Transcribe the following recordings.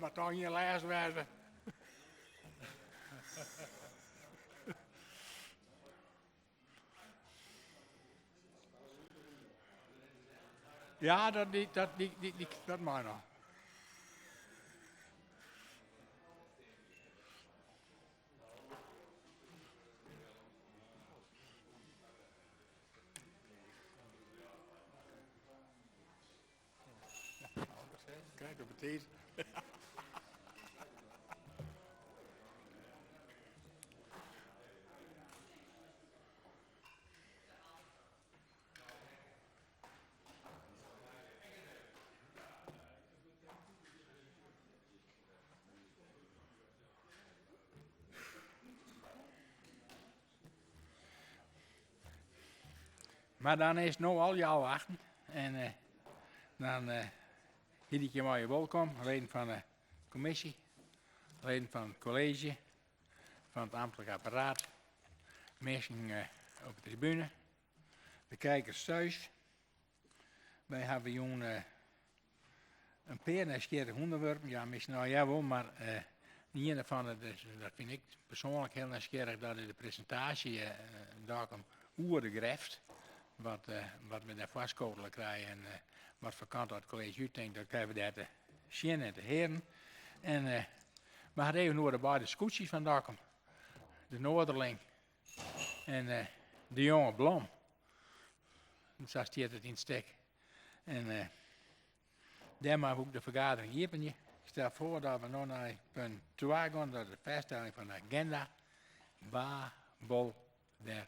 Moat toch ien lêste wêze. Ja, dat, die, dat, die, die, die, dat mei noch. Krekt op 'e tiid. Mar dan is it no al healwei achten en eh, dan eh, hiet ik jim allegear wolkom, leden fan de kommisje, leden fan it kolleezje, fan it amtlik apparaat, minsken eh, op de tribune, de kijkers thuis. Wy hawwe jûn in pear nijsgjirrige ûnderwerpen. Ja, miskien allegear wol, mar de iene fan it, dat fyn ik persoanlik hiel nijsgjirrich, dat is de presintaasje Dokkum oer de greft. Wat, wat we dêr foarskotele krije en wat foar kant dat kolleezje úttinkt, dat krije we dêr te sjen en te hearen. En we ha it even oer de beide skûtsjes fan Dokkum. De Noarderling en de Jonge Blom. Sa stiet it yn it stik. En uh, dêrmei woe ik de fergadering iepenje. Ik stel foar dat we no nei punt 2 gean, dat is de fêststelling fan de agenda. Wa wol dêr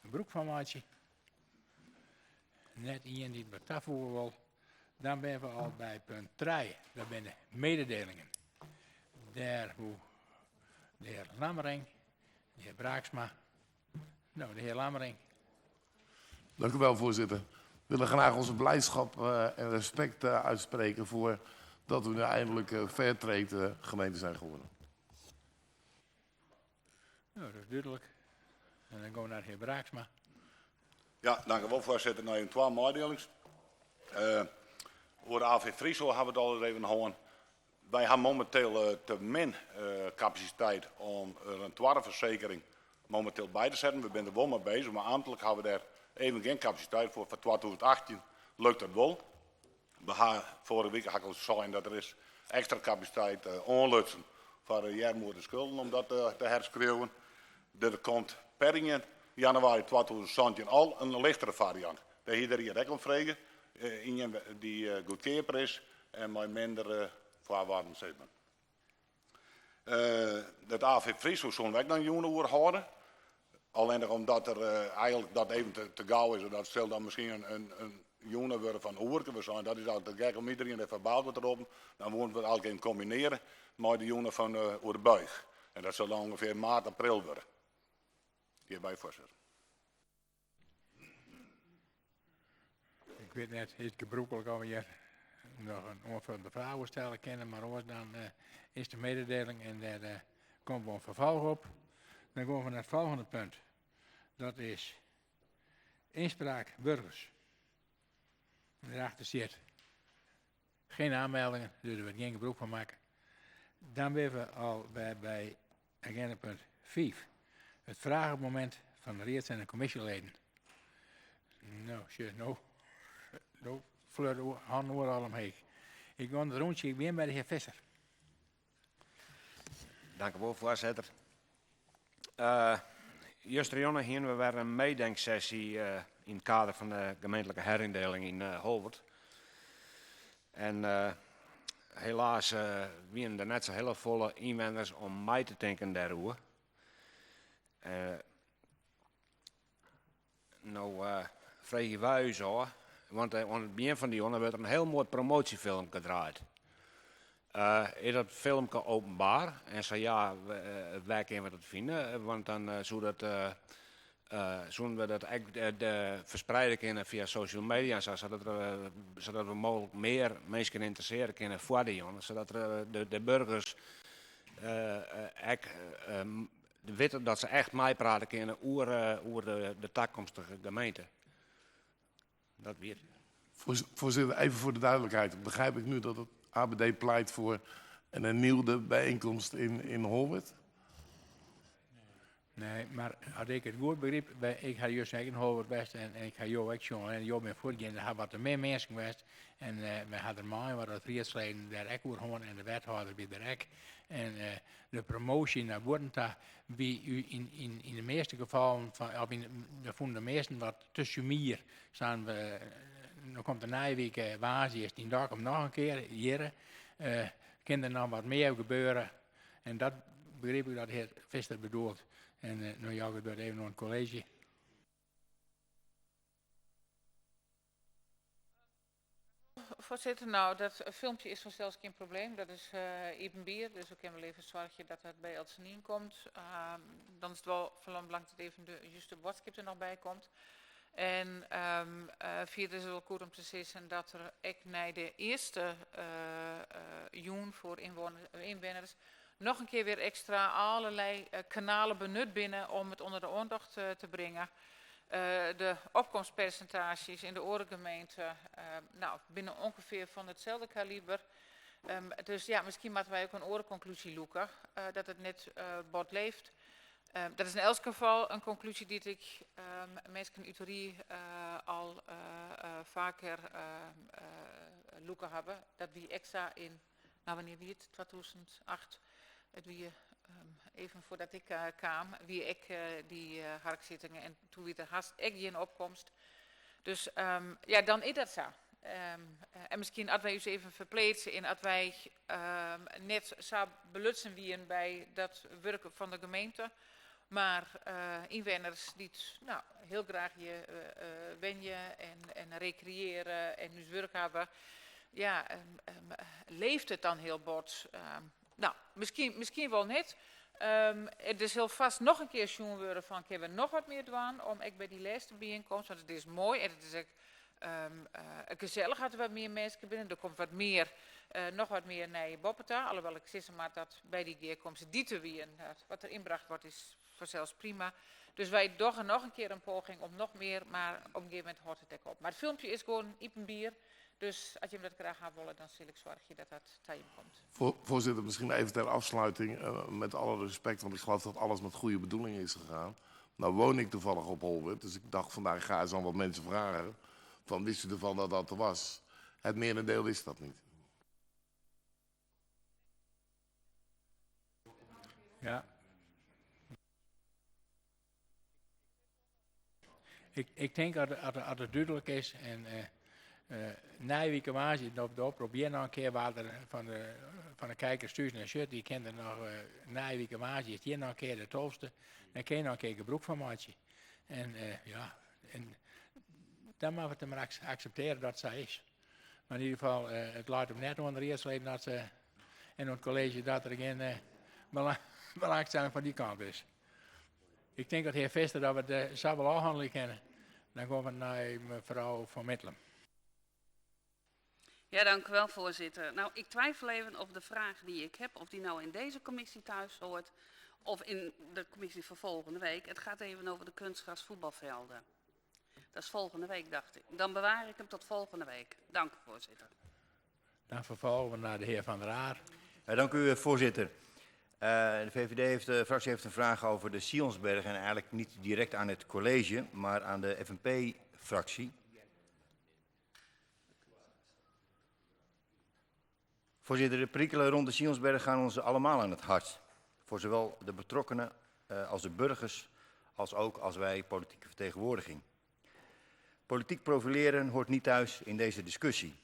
gebrûk fan meitsje? Net ien dy't wat tafoege wol. Dan binne we al by punt 3. Dat binne de mededelingen. Dêr woe de hear Lammering, de hear Braaksma, no de hear Lammering. Dank u wel, voorzitter. We willen graag onze blijdschap uh, en respect uh, uitspreken voor dat we nu eindelijk uh, Fairtrade gemeente zijn geworden. Nou, dat is dúdlik. En dan gean we nei de hear Braaksma. Ja, dank u wol, foarsitter. No even twa meidielings. Uh, oer de AV Friso hawwe we it al even hân. Wy hawwe mominteel te min kapasiteit om der in twadde fersekering mominteel by te setten. We binne der wol mei bezich, mar amtlik hawwe we dêr even gjin kapasiteit foar. Foar 2018 lukt dat wol. We ha foarige wike ha ik al sein dat der is ekstra kapasiteit oanlutsen foar de earmoed en skulden om dat te herskriuwen. Der komt per ien jannewaris 2017 al in lichtere fariant. Dêr hie de ried ek om frege. Ien dy't goedkeaper is en mei minder foarwaarden, sis mar. It AV Friso soene we ek noch in jûn oer hâlde. Allinnich omdat der eigenlik dat even te gau is, dat sil dan miskien in jûn wurde fan in oerke. We seinen dat is eigentlik te gek om iderien dêr foarby te roppen. Dan woene we it eigentlik even kombinearje mei de jûn fan oer de buig. En dat sil dan ûngefear maart, april wurde. Hjirby, foarsitter. Ik wit net, is it gebrûklik of we hjir noch in oanfoljende fraach oer stelle kinne, mar oars dan eh, is de mededeling en dêr eh, komt wol in ferfolch op. Dan gean we nei it folgjende punt. Dat is ynspraak burgers. Dêrachter stiet geen aanmeldingen, dus der wurdt gjin gebrûk fan makke. Dan binne we al wer by agendapunt 5. It fragemomint fan de rieds- en de kommisjeleden. No, sjoch, no, no fleure de hannen oeral omheech. Ik gean it rûntsje, ik begjin by de hear Visser. Dank u wol, foarsitter. Uh, justerjûn hiene we wer in meedenksessy uh, yn it kader fan de gemeentlike heryndeling yn uh, Holwert. En helaas wiene der net sa hiele folle ynwenners om mei te tinken dêroer. No freegje wy ús ôf, want oan it begjin fan dy jûn wurdt der in hiel moai promoasjefilmke draaid. Is dat filmke openbaar? En sa ja, wêr kinne we dat fine? Want dan soe dat Soenen we dat ek ferspreide kinne fia social media en sa, sadat sadat we mooglik mear minsken ynteressearje kinne foar dy jûn, sadat de burgers ek witte dat se echt meiprate kinne oer oer de takomstige gemeente. Dat wie it. Voorzitter, even voor de duidelijkheid. Begrijp ik nu dat het ABD pleit voor En een nieuwe bijeenkomst in Holwerd? Nee, mar as ik it goed begryp, ik ha juster ek yn Holwert west en ik ha jo ek sjoen en jo binne fuortgien, der ha wat te min minsken west en wy ha der mei wat as riedsleden dêr ek oer hân en de wethâlder wie der ek. En de promoasje nei bûten ta wie yn de measte gefallen, fan, of yn, de fûnen de measten wat te sumier. Sa'n, no komt de nije wike woansdei is it yn Dokkum noch in kear, hjirre. Kin der noch wat mear gebeure? En dat begryp ik dat de hear Visser bedoelt. En no jou ik it wurd even oan it kolleezje. Foarsitter, nou, dat filmpje is fansels gjin probleem. Dat is iepenbier, dus we kinne wol even soargje dat dat by eltsenien komt. Dan is it wol fan belang dat even de juste boadskip der noch by komt. En fierder is it wol goed om te sizzen dat der ek nei de earste jûn foar ynwenners noch in kear wer ekstra allerlei kanalen benut binne om it ûnder de oandacht te bringen. De opkomstpersintaazjes yn de oare gemeente nou, binne ûngefear fan itselde kaliber. Dus ja, miskien moatte wy ek in oare konklúzje lûke, dat it net bot leeft. Dat is yn elts gefal in konklúzje dy't ik minsken út de rie al faker lûke hawwe. Dat wie ek sa yn, nou wannear wie it, 2008, it wie even foardat ik kaam, wie ek dy harksittingen en doe wie der hast ek gjin opkomst. Dus ja, dan is dat sa. En miskien as wy ús even ferpleatse en as wy net sa belutsen wienen by dat wurk fan de gemeente, mar ynwenners dy't nou, hiel graach hjir wenje en rekreëarje en ús wurk hawwe, ja, leeft it dan hiel bot? Nou, miskien wol net. Der sil fêst noch in kear sjoen wurde fan kinne we noch wat mear dwaan om ek by dy lêste byienkomst, want it is moai en it is ek gesellich as der wat mear minsken binne. Der komt wat mear, noch wat mear nei boppe ta, alhoewel ik sizze moat dat by dy gearkomste dy't der wienen, wat der ynbrocht wordt is fansels prima. Dus wy dogge noch in kear in poging om noch mear, mar op in gegeven momint hâldt it ek op. Mar it filmpje is gewoan iepenbier, dus as jimme dat graach hawwe wolle, dan sil ik soargje dat dat ta jim komt. Voorzitter, misschien even ter afsluiting, met alle respect, want ik geloof dat alles met goede bedoelingen is gegaan. Nou woon ik toevallig op Holwerd, dus ik dacht vandaag ik ga eens aan wat mensen vragen. Van wist u ervan dat dat er was? Het merendeel wist dat niet. Ja. Ik tink dat it dúdlik is en nije wike woansdei op de oprop hjir noch in kear wa't der fan de kijkers thús nei sjocht, dy kin der noch nije wike woansdei is hjir noch in kear de 12e, dan kin je noch in kear gebrûk fan meitsje. En ja, en dan moatte we it mar akseptearje dat it sa is. Mar yn ieder gefal, it leit him net oan de riedsleden dat se en oan it kolleezje dat der gjin belangstelling fan dy kant is. Ik tink dat hear Visser dat we it sa wol ôfhannelje kinne. Dan gean we nei mefrou Van Middelem. Ja, dank u wel, voorzitter. Nou, ik twijfel even of de vraag die ik heb, of die nou in deze commissie thuis hoort of in de commissie van volgende week. Het gaat even over de kunstgrasvoetbalvelden. Dat is volgende week, dacht ik. Dan bewaar ik hem tot volgende week. Dank u, voorzitter. Dan ferfolgje we nei de hear Van der Aar. Ja, dank u, voorzitter. De VVD heeft, de fractie heeft een vraag over de Sionsberg en eigenlijk niet direct aan het college, maar aan de FNP-fractie. Voorzitter, de perikelen rond de Sionsberg gaan ons allemaal aan het hart. Voor zowel de betrokkenen als de burgers, als ook als wij politieke vertegenwoordiging. Politiek profileren hoort niet thuis in deze discussie.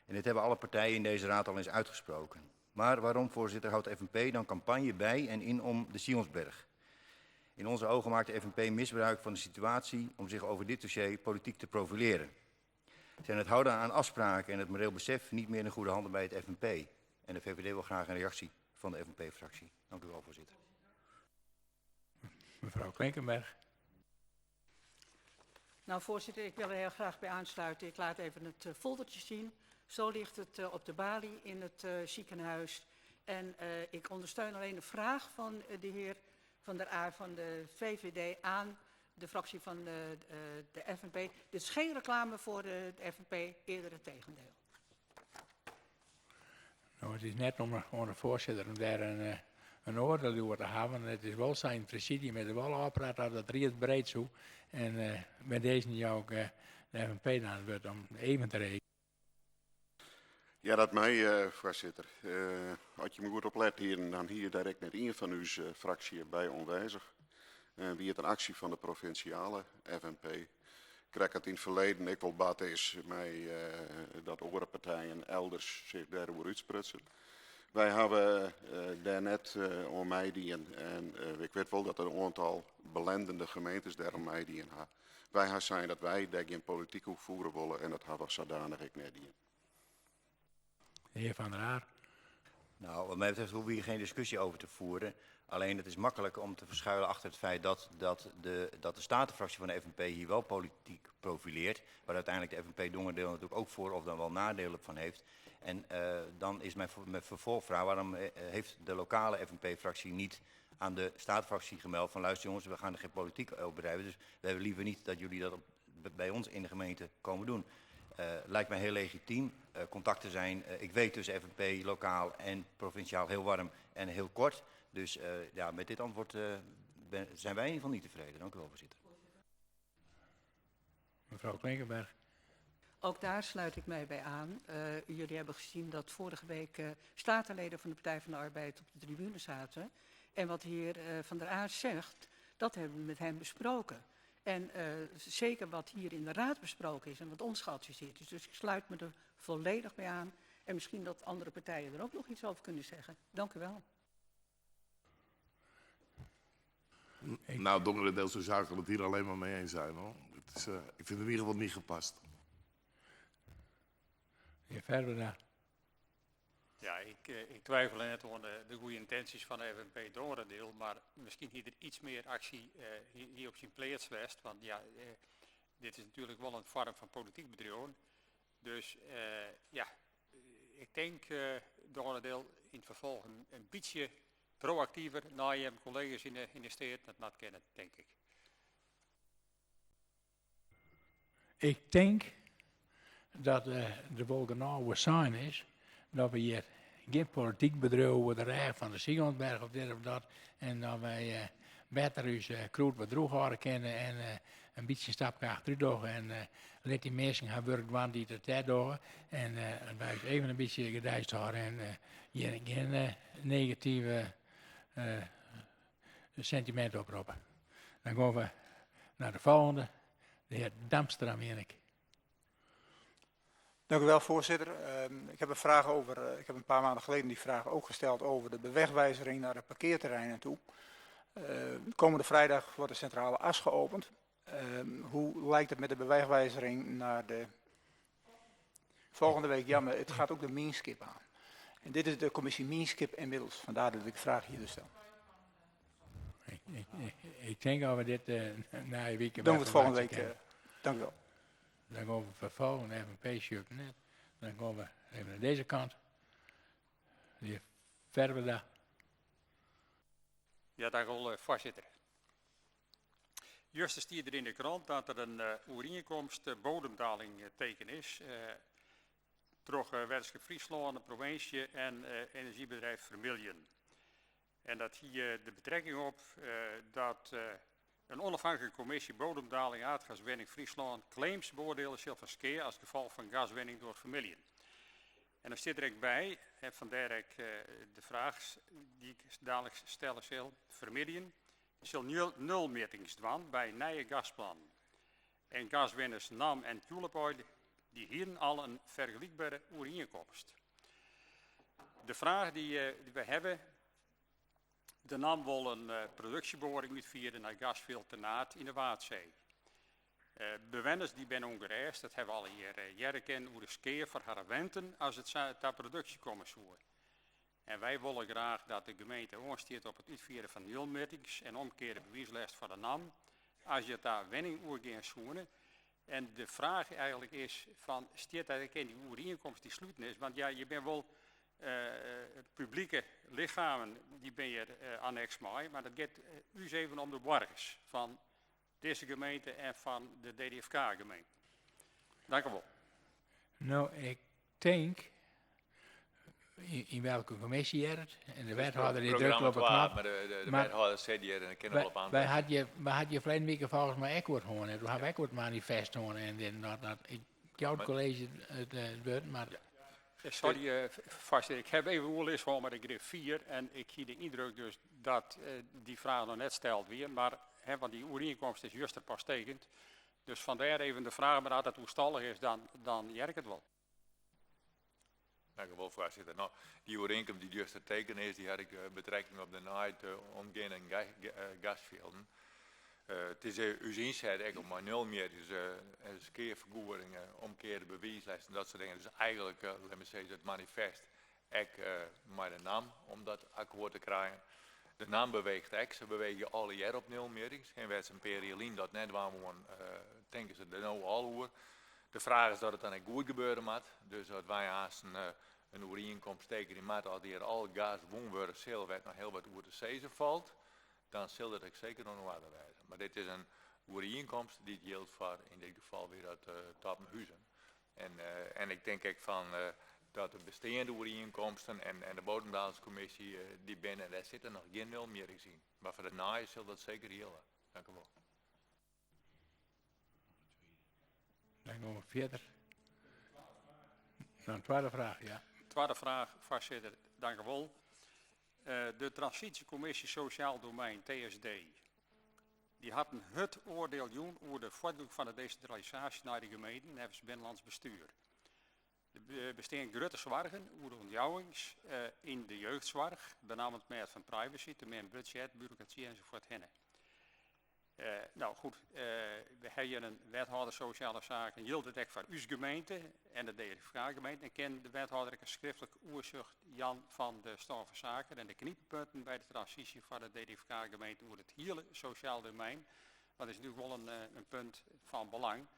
En dit hebben alle partijen in deze raad al eens uitgesproken. Maar waarom, voorzitter, houdt de FNP dan campagne bij en in om de Sionsberg? In onze ogen maakt de FNP misbruik van de situatie om zich over dit dossier politiek te profileren. Zijn het houden aan afspraken en het moreel besef niet meer in goede handen bij het FNP? En de VVD wil graag een reactie van de FNP-fractie. Dank u wel, voorzitter. Mevrouw Klinkenberg. Nou, voorzitter, ik wil er heel graag bij aansluiten. Ik laat even het foldertje zien. Zo ligt het op de balie in het ziekenhuis. En ik ondersteun alleen de vraag van de heer Van der Aar van de VVD aan de fractie van de FNP. Dit is geen reclame voor de FNP, eerder het tegendeel. No, it is net om oan de foarsitter om dêr in, eh, in oardiel oer te hawwen. It is wol sa, yn it presidium is der wol ôfpraat dat it riedsbreed soe. En uh, by dizze jou ik uh, de FNP dan it wurd om even te reagearjen. Ja, dat mei, uh, foarsitter. Uh, as je me goed oplet hienen, dan hie dêr ek net ien fan ús uh, fraksje by oanwêzich. Uh, wie it in aksje fan de provinsjale FNP. Krekt at yn it ferleden ek wol bard is mei uh, dat oare partijen elders sich dêroer útsprutsen. Wy hawwe uh, dêr net uh, oan meidien en uh, ik wit wol dat der in oantal belendende gemeentes dêr oan meidien ha. Wy ha sein dat wy dêr gjin polityk oer fiere wolle en dat hawwe we sadanich ek net dien. De hear Van der Aar. Nou, wat mij betreft hoeven we hier geen discussie over te voeren. Alleen het is makkelijk om te verschuilen achter het feit dat, dat, de, dat de statenfractie van de FNP hier wel politiek profileert. Waar uiteindelijk de FNP Dongeradeel natuurlijk ook voor of dan wel nadelen van heeft. En uh, dan is mijn, mijn vervolgvraag, waarom eh, heeft de lokale FNP-fractie niet aan de statenfractie gemeld van luister jongens, we gaan er geen politiek over bedrijven. Dus we hebben liever niet dat jullie dat op, bij ons in de gemeente komen doen. Uh, lijkt mij heel legitiem. Uh, contacten zijn, uh, ik weet tussen FNP lokaal en provinciaal heel warm en heel kort. Dus ja, met dit antwoord ben, zijn wij in ieder geval niet tevreden. Dank u wel, voorzitter. Mevrouw Klinkenberg. Ook daar sluit ik mij bij aan. Uh, jullie hebben gezien dat vorige week uh, statenleden van de Partij van de Arbeid op de tribune zaten. En wat de heer uh, Van der Aar zegt, dat hebben we met hem besproken. En zeker wat hier in de raad besproken is en wat ons geadviseerd is. Dus ik sluit me er volledig bij aan. En misschien dat andere partijen er ook nog iets over kunnen zeggen. Dank u wel. Ik... Nou, Dongeradeel, zo zou ik het hier alleen maar mee eens zijn. Hoor. Het is, ik vind het in ieder geval niet gepast. De heer Verder. Ja, ik, ik twijfel net aan de, de goede intenties van de FNP Dongeradeel, maar misschien hier er iets meer actie uh, hier, hier op zijn plaats west. Want ja, uh, dit is natuurlijk wel een vorm van politiek bedrijf. Dus uh, ja, ik denk uh, Dongeradeel in het vervolg een, een beetje proactiever naar je collega's in de, in de stad, dat laat kennen, denk ik. Ik denk dat uh, de wol genôch sein is dat we hjir gjin polityk bedriuwe oer de rêch fan de Sionsberg of dit of dat. En dat wy uh, better ús uh, krûd wat droech hâlde kinne en uh, in bytsje stapke achterút dogge. En uh, lit dy minsken har wurk dwaan dy't it dêr dogge. En uh, wy ús even in bytsje gedijst hâlde en uh, gjin, gjin uh, negative uh, sentimint oproppe. Dan gean we nei de folgjende, de hear Damstra, mien ik. Dank u wel, voorzitter. Uh, ik heb een vraag over, uh, ik heb een paar maanden geleden die vraag ook gesteld over de bewegwijzering naar de parkeerterreinen toe. Uh, komende vrijdag wordt de centrale as geopend. Uh, hoe lijkt het met de bewegwijzering naar de volgende week? Ja, maar het gaat ook de Mienskip aan. En dit is de commissie Mienskip inmiddels, vandaar dat ik de vraag hier dus stel. Ik, ik, ik, ik denk dat we dit uh, na een week. Doen we het volgende week. Uh, dank u wel. Dan gaan we vervolgen, even een shirt net. Dan gaan we even naar deze kant. De heer Verwerda. Ja, dank u wel, voorzitter. Juist stiet der yn de krant dat der in uh, oerienkomst uh, bodemdaling uh, teken is. Uh, troch uh, Wetterskip Fryslân, de provinsje en uh, energiebedrijf Vermilion. En dat hier de betrekking op uh, dat uh, in onôfhinklike kommisje bodemdaling aardgaswinning Fryslân claims beoardiele sil fan skea as gefolch fan gaswinning troch Vermilion. En dan stiet der ek by, en fandêr ek uh, de fraach dy't ik daliks stelle sil, Vermilion sil nulmjittings dwaan by nije gasplannen. En gaswinners NAM en Tulip Oil dy hienen al in fergelykbere oerienkomst. De fraach dy't uh, wy hawwe, de NAM wol in uh, produksjeboaring útfiere nei gasfjild Ternaard yn de Waadsee. Uh, bewenners dy binne ûngerêst, dat hawwe we allegear uh, hearre kinnen, oer de skea foar harren wenten as it ta produksje komme soe. En wy wolle graach dat de gemeente oanstiet op it útfieren fan nulmjittings en omkearde bewiislêst foar de NAM as je ta winning oergean soene. En de fraach eigentlik is fan, stiet dat ek yn dy oerienkomst dy't sluten is? Want ja, je binne wol uh, publike lichamen, dy binne hjir uh, anneks mei, mar dat giet ús even om de boargers fan dizze gemeente en fan de DDFK-gemeente. Dank u wol. No, ik tink. Yn welke kommisje heart it? En de wethâlder die drukt op de knop. Maar de, de, wethâlder sit hjir en ik kin er wol op antwoord. Wy hat hjir, wy hat hjir ferleden wike folgens my ek oer hân. Doe ha we ek oer it manifest hân en dit en dat. dat. Ik jou it kolleezje it, it wurd, mar... Sorry, uh, voorzitter. Ik heb even oerlis gehad met de griffier en ik hie de indruk dus dat uh, die vraag nog net steld wie. Maar, hè, want die oerienkomst is juist er pas tekend. Dus vandaar even de vraag, maar als dat oerstallig is, dan, dan hear ik it wol. Dank u wel, voorzitter. Nou, die oerienkomst die juist tekene is, die hat ek betrekking op de nei te ûntginne gasfjilden. It is ús ynset ek om mei nulmjittings, skeafergoedingen, omkearde bewiislêsten, dat soart dingen. Dus eigentlik, lit my sizze, it manifest ek mei de NAM om dat akkoart te krijen. De NAM beweecht ek, se bewege allegear op nulmjittings. En wêr't se in pear jier lyn dat net dwaan woenen, tinke se der no al oer. De fraach is dat it dan ek goed gebeure moat. Dus as wy aansten in oerienkomst tekenje moatte, as hjir al gas wûn wurde sil, wêr't noch hiel wat oer te sizzen falt, dan sil dat ek seker oan 'e oarder wêze. Mar dit is in oerienkomst dy't jildt foar, yn dit gefal wie dat Toppenhuzen. En, en ik tink ek fan dat de besteande oerienkomsten en, en de bodemdalingskommisje dy binne, dêr sitte noch gjin nulmjittings yn. Mar foar de nije sil dat seker jilde. Dank u wol. Dan gaan we fierder. Dan twadde fraach, ja. Twadde fraach, foarsitter, dank u wol. Uh, de Transitiekommisje Sociaal Domein, TSD, dy hat in hurd oardiel jûn oer de foartgong fan de desintralisaasje nei de gemeenten neffens Binnenlands Bestuur. Der bestean grutte soargen oer de ûntjouwings uh, yn de jeugdsoarch, benammen it mêd fan privacy, te min budzjet, burokrasy enzovoort hinne. Uh, nou goed, uh, we hawwe hjir in wethâlder sosjale saken. Jildt it ek foar ús gemeente en de DFK-gemeente? En kin de wethâlder ek in skriftlik oersjoch jaan fan de stân fan saken en de knyppunten by de transysje foar de DDFK-gemeente oer it hiele sosjaal domein? Dat is natuerlik wol in, in punt fan belang.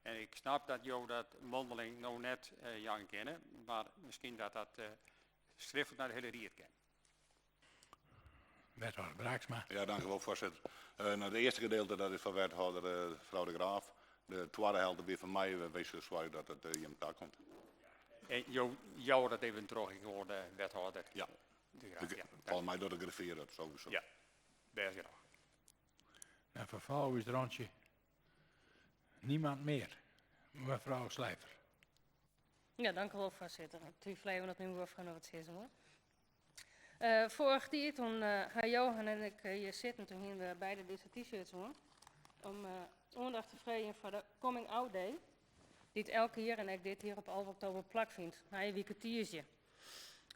En ik snap dat jo dat mondeling no net uh, jaan kinne, mar miskien dat dat uh, skriftlik nei de hiele ried kin. Wethâlder Braaksma. Ja, dank u wel, voorzitter. Uh, nou, het eerste gedeelte dat is van wethouder uh, mevrouw de Graaf. De tweede helft weer van mij. Wees zo dat het uh, IMK komt. En jo jouwe dat even troch, ik hoor de wethâlder. Ja. De Graaf, ja. Volgens mij door de griffier dat sowieso. Ja, bêst genôch. Dan ferfolgingsrûntsje. Niemand mear. Mevrouw Slijver. Ja, dank u wel, voorzitter. Ik twijfel even dat nu mevrouw nog wat zeggen hoor. Uh, foarrich jier, doe't uh, Johan en ik hjir sitten, doe hiene we beide dizze t-shirts oan. Om oandacht te freegjen foar de Coming Out Day, dy't elk jier en ek dit jier op 11 oktober plakfynt, nije wike tiisdei.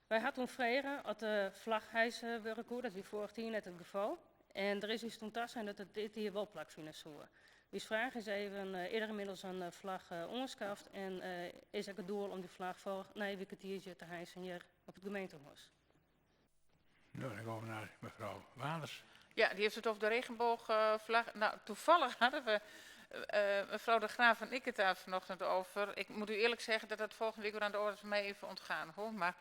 Wy ha doe frege oft de flagge hise wurde koe, dat wie foarrich jier net it gefal. En der is ús doe tasein dat it dit jier wol plakfine soe. Us fraach is even, is der ynmiddels in flagge oanskaft en is ek it doel om dy flagge foar nije wike tiisdei te hisen hjir op it gemeentehûs? Nou, dan gaan we naar mevrouw Waanders. Ja, die heeft het over de regenboogvlag. Nou, toevallig hadden we, mevrouw de Graaf en ik het daar vanochtend over. Ik moet u eerlijk zeggen dat dat volgende week weer aan de orde is mij even ontgaan. Hoor. Maar,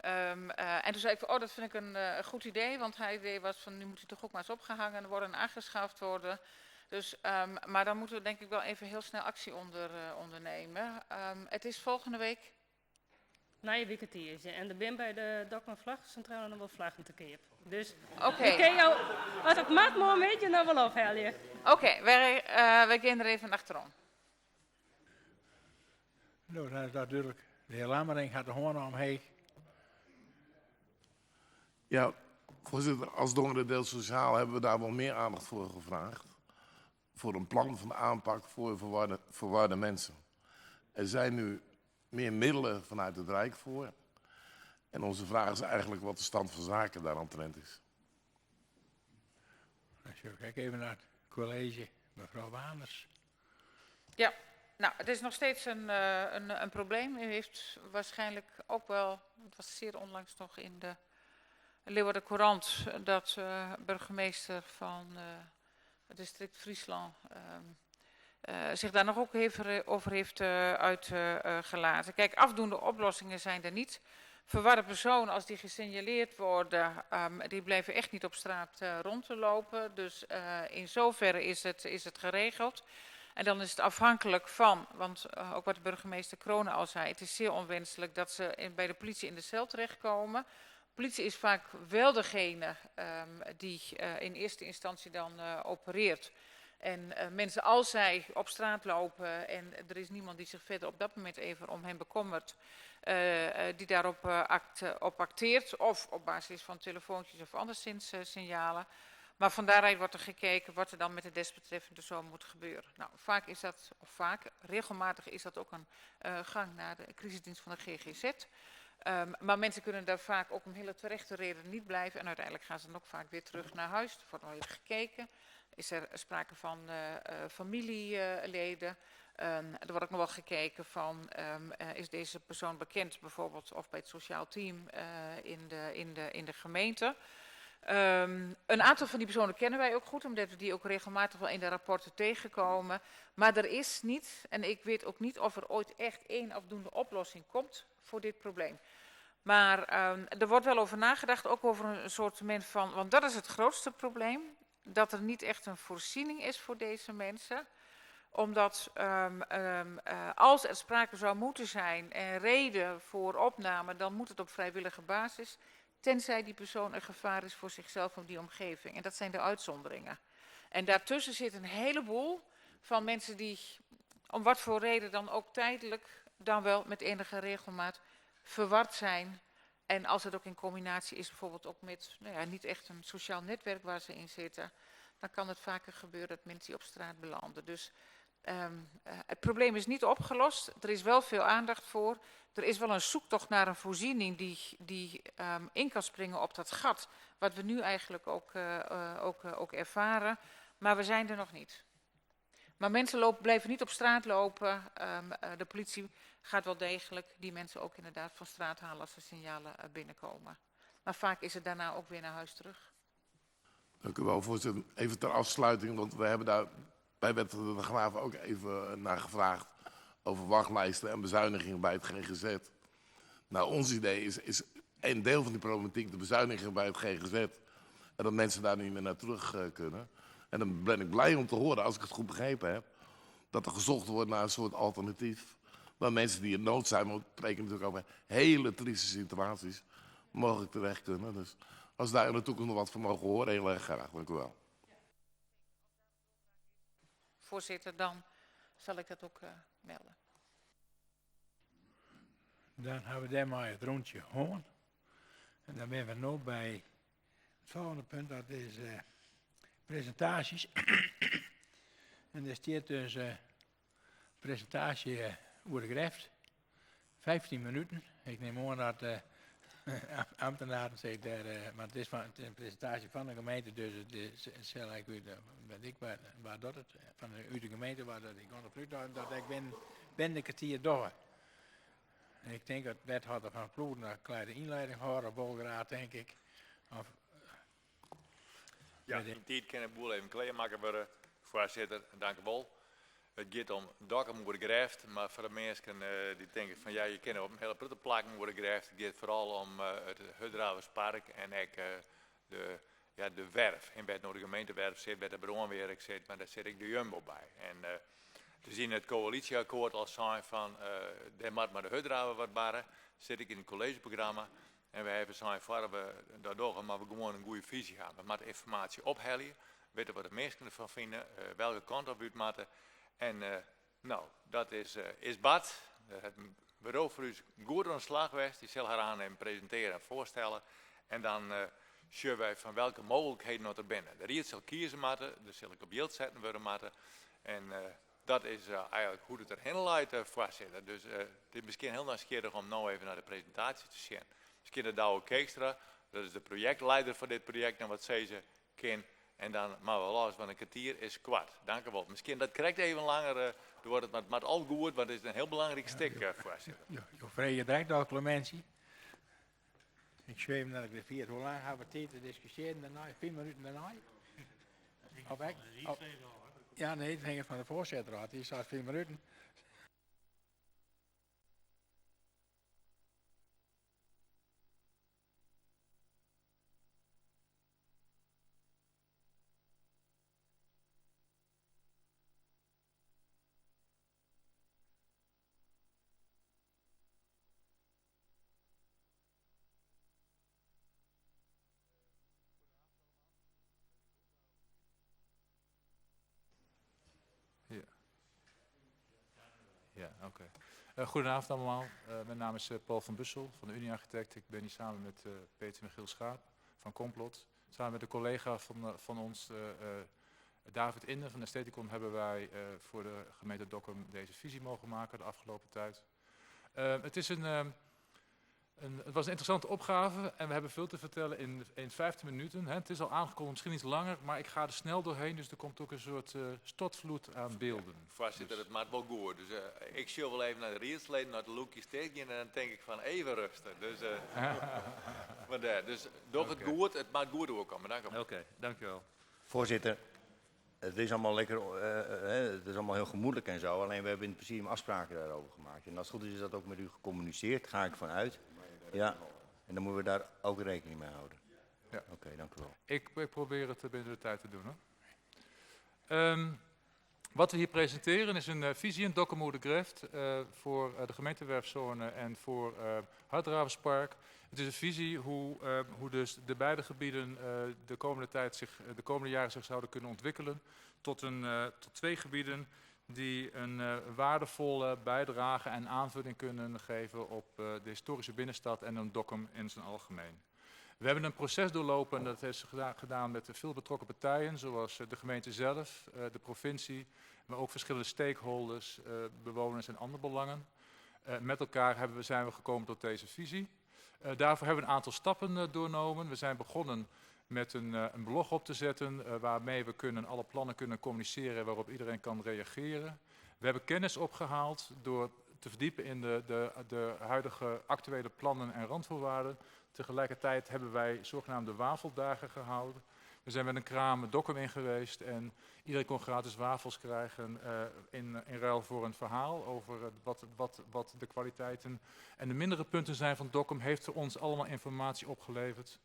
um, uh, en toen zei ik, van, oh, dat vind ik een uh, goed idee. Want haar idee was van, nu moet hij toch ook maar eens opgehangen worden en aangeschaft worden. Dus, um, maar dan moeten we denk ik wel even heel snel actie onder, uh, ondernemen. Um, het is volgende week Nije wike tiisdei. En der binne by de Dokkumer Vlaggencentrale noch wol flaggen te keap. Dus Oké. ik kin jo, as it moat, moarnmiddei noch wol ophelje. Oké, okay, wy, uh, wy gean der even achterom. Nou, dan is dat dúdlik. De hear Lammering hat de hân omheech. Ja, voorzitter, als Dongeradeel Sociaal hebben we daar wel meer aandacht voor gevraagd. Voor een plan van aanpak voor verwarde, verwarde mensen. Er zijn nu meer middelen vanuit het Rijk voor. En onze vraag is eigenlijk wat de stand van zaken daaromtrent is. Dan kijk even naar het college, mevrouw Waanders. Ja, nou, het is nog steeds een, uh, een, een probleem. U heeft waarschijnlijk ook wel, het was zeer onlangs nog in de Leeuwarden Courant, dat uh, burgemeester van uh, het district Friesland uh, zich daar nog ook even over heeft uh, uitgelaten. Kijk, afdoende oplossingen zijn er niet. Verwarde personen, als die gesignaleerd worden, um, die blijven echt niet op straat uh, rond te lopen. Dus uh, in zoverre is het, is het geregeld. En dan is het afhankelijk van, want eh, ook wat de burgemeester Crone al zei, het is zeer onwenselijk dat ze in, bij de politie in de cel terechtkomen. Politie is vaak wel degene um, die uh, in eerste instantie dan uh, opereert. En uh, mensen, als zij op straat lopen en er is niemand die zich verder op dat moment even om hen bekommert, uh, die daarop act, op acteert, of op basis van telefoontjes of anderszins signalen. Maar van daaruit wordt er gekeken wat er dan met de desbetreffende persoon moet gebeuren. Nou, vaak is dat, of vaak, regelmatig is dat ook een gang naar de crisisdienst van de GGZ. Um, maar mensen kunnen daar vaak ook om hele terechte reden niet blijven. En uiteindelijk gaan ze dan ook vaak weer terug naar huis. Er wordt nog even gekeken. Is er sprake van uh, uh, familieleden? Um, er wordt ook nog wel gekeken van, um, uh, is deze persoon bekend bijvoorbeeld of bij het sociaal team in, de, in, de, in de gemeente? Um, een aantal van die personen kennen wij ook goed, omdat we die ook regelmatig wel in de rapporten tegenkomen. Maar er is niet, en ik weet ook niet of er ooit echt één afdoende oplossing komt voor dit probleem. Maar um, er wordt wel over nagedacht, ook over een soort van, want dat is het grootste probleem, dat er niet echt een voorziening is voor deze mensen. Omdat um, um, uh, als er sprake zou moeten zijn en reden voor opname, dan moet het op vrijwillige basis. Tenzij die persoon een gevaar is voor zichzelf of die omgeving. En dat zijn de uitzonderingen. En daartussen zit een heleboel van mensen die om wat voor reden dan ook tijdelijk, dan wel met enige regelmaat verward zijn. En als het ook in combinatie is bijvoorbeeld ook met nou ja, niet echt een sociaal netwerk waar ze in zitten, dan kan het vaker gebeuren dat mensen die op straat belanden. Dus um, uh, het probleem is niet opgelost. Er is wel veel aandacht voor. Er is wel een zoektocht naar een voorziening die, die um, in kan springen op dat gat, wat we nu eigenlijk ook, uh, ook, uh, ook ervaren. Maar we zijn er nog niet. Maar mensen lopen, blijven niet op straat lopen. Um, uh, de politie gaat wel degelijk die mensen ook inderdaad van straat halen als er signalen uh, binnenkomen. Maar vaak is het daarna ook weer naar huis terug. Dank u wel, voorzitter. Even ter afsluiting, want we hebben daar bij Wethouder de Graaf ook even naar gevraagd over wachtlijsten en bezuinigingen bij het GGZ. Nou, ons idee is, is een deel van die problematiek de bezuinigingen bij het GGZ. En dat mensen daar niet meer naar terug uh, kunnen. En dan ben ik blij om te horen, als ik het goed begrepen heb, dat er gezocht wordt naar een soort alternatief. Waar mensen die in nood zijn, maar we spreken natuurlijk over hele trieste situaties, mogelijk terecht kunnen. Dus als daar in de toekomst nog wat van mogen horen, heel erg graag. Dank u wel. Voorzitter, dan zal ik dat ook uh, melden. Dan hebben we daarmee het rondje hoorn. En dan ben we nu bij het volgende punt, dat is uh, presentaties. en er staat dus uh, presentatie uh, over de greft. 15 minuten. Ik neem aan dat uh, ambtenaren zeggen daar, uh, maar het is, van, het is een presentatie van de gemeente, dus het is, het is ik weet, weet ik waar, waar dat het, van de, uit de gemeente, waar dat ik ondervraagd dat ik ben, ben de kwartier door. En ik denk dat wethouder van Ploegen een kleine inleiding houden, Bolgraad denk ik. Of, ja, in tijd kan de boel even klaarmaken worden, voorzitter, dank u wel. Het gaat om Dokkum worden grijft, maar voor de mensen uh, die denken van ja, je kan op een hele prutte plakken worden grijft. Het gaat vooral om uh, het Hutdraverspark en ook uh, de, ja, de werf. In bij de gemeentewerf zit, bij de Bronwerk zit, maar daar zit ik de Jumbo bij. En te zien het coalitieakkoord al zijn van uh, de maar de Hutdraver wat barren, zit ik in het collegeprogramma. En wij hebben zijn voor we dat doen, maar we gewoon een goede visie hebben. We moeten informatie ophalen, weten wat de mensen ervan vinden, uh, welke kant op uit moeten. En uh, nou, dat is, uh, is Bad. Het bureau voor u is goed aan de slag geweest. Die zal haar aan en presenteren en voorstellen. En dan uh, zien wij van welke mogelijkheden nog er binnen. De riet zal kiezen moeten, er zal ik op beeld zetten worden moeten. En uh, dat is uh, eigenlijk hoe het erheen leidt, uh, voorzitter. Dus uh, het is misschien heel nieuwsgierig om nou even naar de presentatie te zien. Misschien de Douwe Keekstra, dat is de projectleider van dit project, en wat zei ze, kind. En dan maar wel los, want een kwartier is kwart. Dank u wel. Misschien dat krijgt even langer, uh, wordt het maar, maar al goed, want het is een heel belangrijk ja, stuk, uh, voorzitter. Ja, je vraagt je direct al, Clementie. Ik zweef naar de griffier. Hoe lang hebben we tijd te discussiëren daarna? 4 minuten daarna? Of ik? Of, ja, nee, het hangt van de voorzitter af. Die staat 4 minuten. Oké. Goedenavond allemaal. Mijn naam is Paul van Bussel van de Unie Architect. Ik ben hier samen met Peter Michiel Schaap van Komplot. Samen met een collega van ons, David Inden van Estheticon, hebben wij voor de gemeente Dokkum deze visie mogen maken de afgelopen tijd. Het was een interessante opgave en we hebben veel te vertellen in 15 minuten. Hè. Het is al aangekondigd, misschien iets langer, maar ik ga er snel doorheen, dus er komt ook een soort stortvloed aan beelden. Voorzitter, Dus. het maakt wel goed. Dus ik zie wel even naar de rietsleden, naar de loekjes tegen en dan denk ik van even rustig. Dus, maar daar, dus doch het goed, het maakt goed doorkomen. Dank u wel. Oké, dankjewel. Voorzitter, het is allemaal lekker, hè, het is allemaal heel gemoedelijk en zo. Alleen we hebben in het presidium afspraken daarover gemaakt. En als het goed is, is dat ook met u gecommuniceerd, ga ik vanuit. Ja, en dan moeten we daar ook rekening mee houden. Ja. Oké, dank u wel. Ik probeer het binnen de tijd te doen, hoor. Wat we hier presenteren is een visie in Dokkum oer de Grêft voor de gemeentewerfzone en voor Harddraverspark. Het is een visie hoe dus de beide gebieden de komende tijd zich, de komende jaren zich zouden kunnen ontwikkelen tot twee gebieden die een waardevolle bijdrage en aanvulling kunnen geven op de historische binnenstad en een Dokkum in zijn algemeen. We hebben een proces doorlopen en dat is gedaan met veel betrokken partijen, zoals de gemeente zelf, de provincie, maar ook verschillende stakeholders, bewoners en andere belangen. Met elkaar zijn we gekomen tot deze visie. Daarvoor hebben we een aantal stappen doornomen. We zijn begonnen met een blog op te zetten, waarmee we alle plannen kunnen communiceren waarop iedereen kan reageren. We hebben kennis opgehaald door te verdiepen in de huidige actuele plannen en randvoorwaarden. Tegelijkertijd hebben wij zogenaamde wafeldagen gehouden. We zijn met een kraam Dokkum in geweest en iedereen kon gratis wafels krijgen in ruil voor een verhaal over wat de kwaliteiten en de mindere punten zijn van Dokkum. Heeft ons allemaal informatie opgeleverd.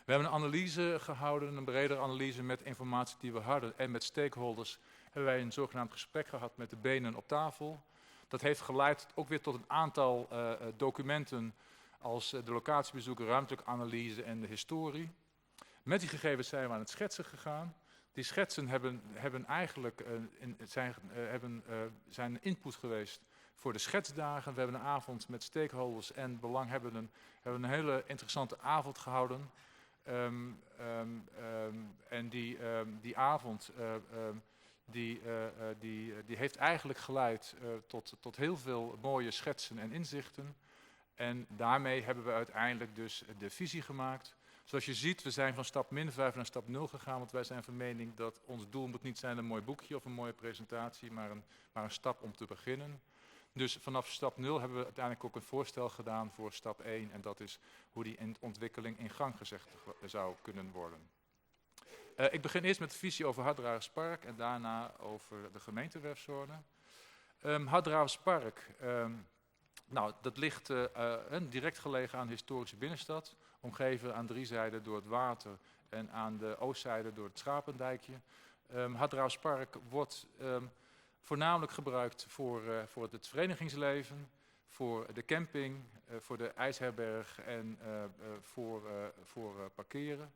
We hebben een analyse gehouden, een bredere analyse met informatie die we hadden en met stakeholders hebben wij een zogenaamd gesprek gehad met de benen op tafel. Dat heeft geleid ook weer tot een aantal documenten als de locatiebezoeken, ruimtelijke analyse en de historie. Met die gegevens zijn we aan het schetsen gegaan. Die schetsen hebben, hebben eigenlijk in, zijn, hebben zijn input geweest voor de schetsdagen. We hebben een avond met stakeholders en belanghebbenden hebben een hele interessante avond gehouden. En die avond die heeft eigenlijk geleid tot heel veel mooie schetsen en inzichten. En daarmee hebben we uiteindelijk dus de visie gemaakt. Zoals je ziet, we zijn van stap min 5 naar stap 0 gegaan, want wij zijn van mening dat ons doel moet niet zijn een mooi boekje of een mooie presentatie, maar een stap om te beginnen. Dus vanaf stap 0 hebben we uiteindelijk ook een voorstel gedaan voor stap 1 en dat is hoe die ontwikkeling in gang gezet zou kunnen worden. Ik begin eerst met de visie over Harddraverspark en daarna over de gemeentewerfzone. Harddraverspark, dat ligt direct gelegen aan de historische binnenstad, omgeven aan 3 zijden door het water en aan de oostzijde door het Schapendijkje. Harddraverspark wordt voornamelijk gebruikt voor het verenigingsleven, voor de camping, voor de ijsherberg en voor parkeren.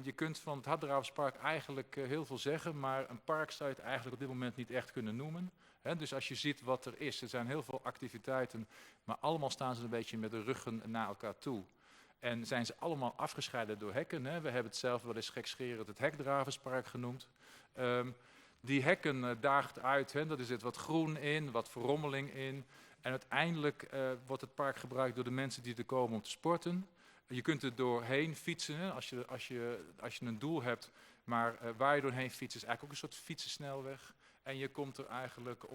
Je kunt van het Harddraverspark eigenlijk heel veel zeggen, maar een park zou je het eigenlijk op dit moment niet echt kunnen noemen. Dus als je ziet wat er is, er zijn heel veel activiteiten, maar allemaal staan ze een beetje met de ruggen naar elkaar toe. En zijn ze allemaal afgescheiden door hekken. Hè? We hebben het zelf wel eens gekscherend het Hekdraverspark genoemd. Die hekken daagt uit, hè? Er zit wat groen in, wat verrommeling in. En uiteindelijk wordt het park gebruikt door de mensen die er komen om te sporten. Je kunt er doorheen fietsen, hè? Als je een doel hebt, maar waar je doorheen fietst is eigenlijk ook een soort fietsensnelweg. En je komt er eigenlijk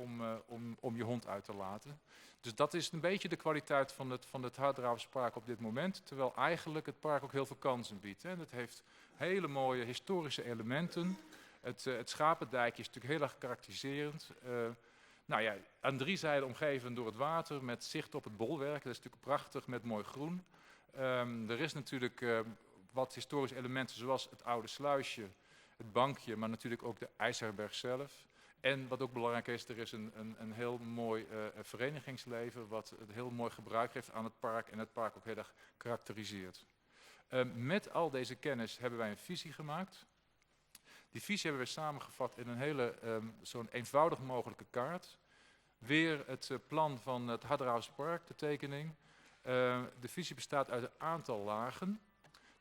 om je hond uit te laten. Dus dat is een beetje de kwaliteit van het Harddraverspark op dit moment. Terwijl eigenlijk het park ook heel veel kansen biedt. Hè. Het heeft hele mooie historische elementen. Het Schapendijkje is natuurlijk heel erg karakteriserend. Aan 3 zijden omgeven door het water met zicht op het bolwerk. Dat is natuurlijk prachtig met mooi groen. Er is natuurlijk wat historische elementen zoals het oude sluisje, het bankje, maar natuurlijk ook de IJsherberg zelf. En wat ook belangrijk is, er is een heel mooi verenigingsleven wat het heel mooi gebruik geeft aan het park en het park ook heel erg karakteriseert. Met al deze kennis hebben wij een visie gemaakt. Die visie hebben we samengevat in een hele zo'n eenvoudig mogelijke kaart. Weer het plan van het Harddraverspark, de tekening. De visie bestaat uit een aantal lagen.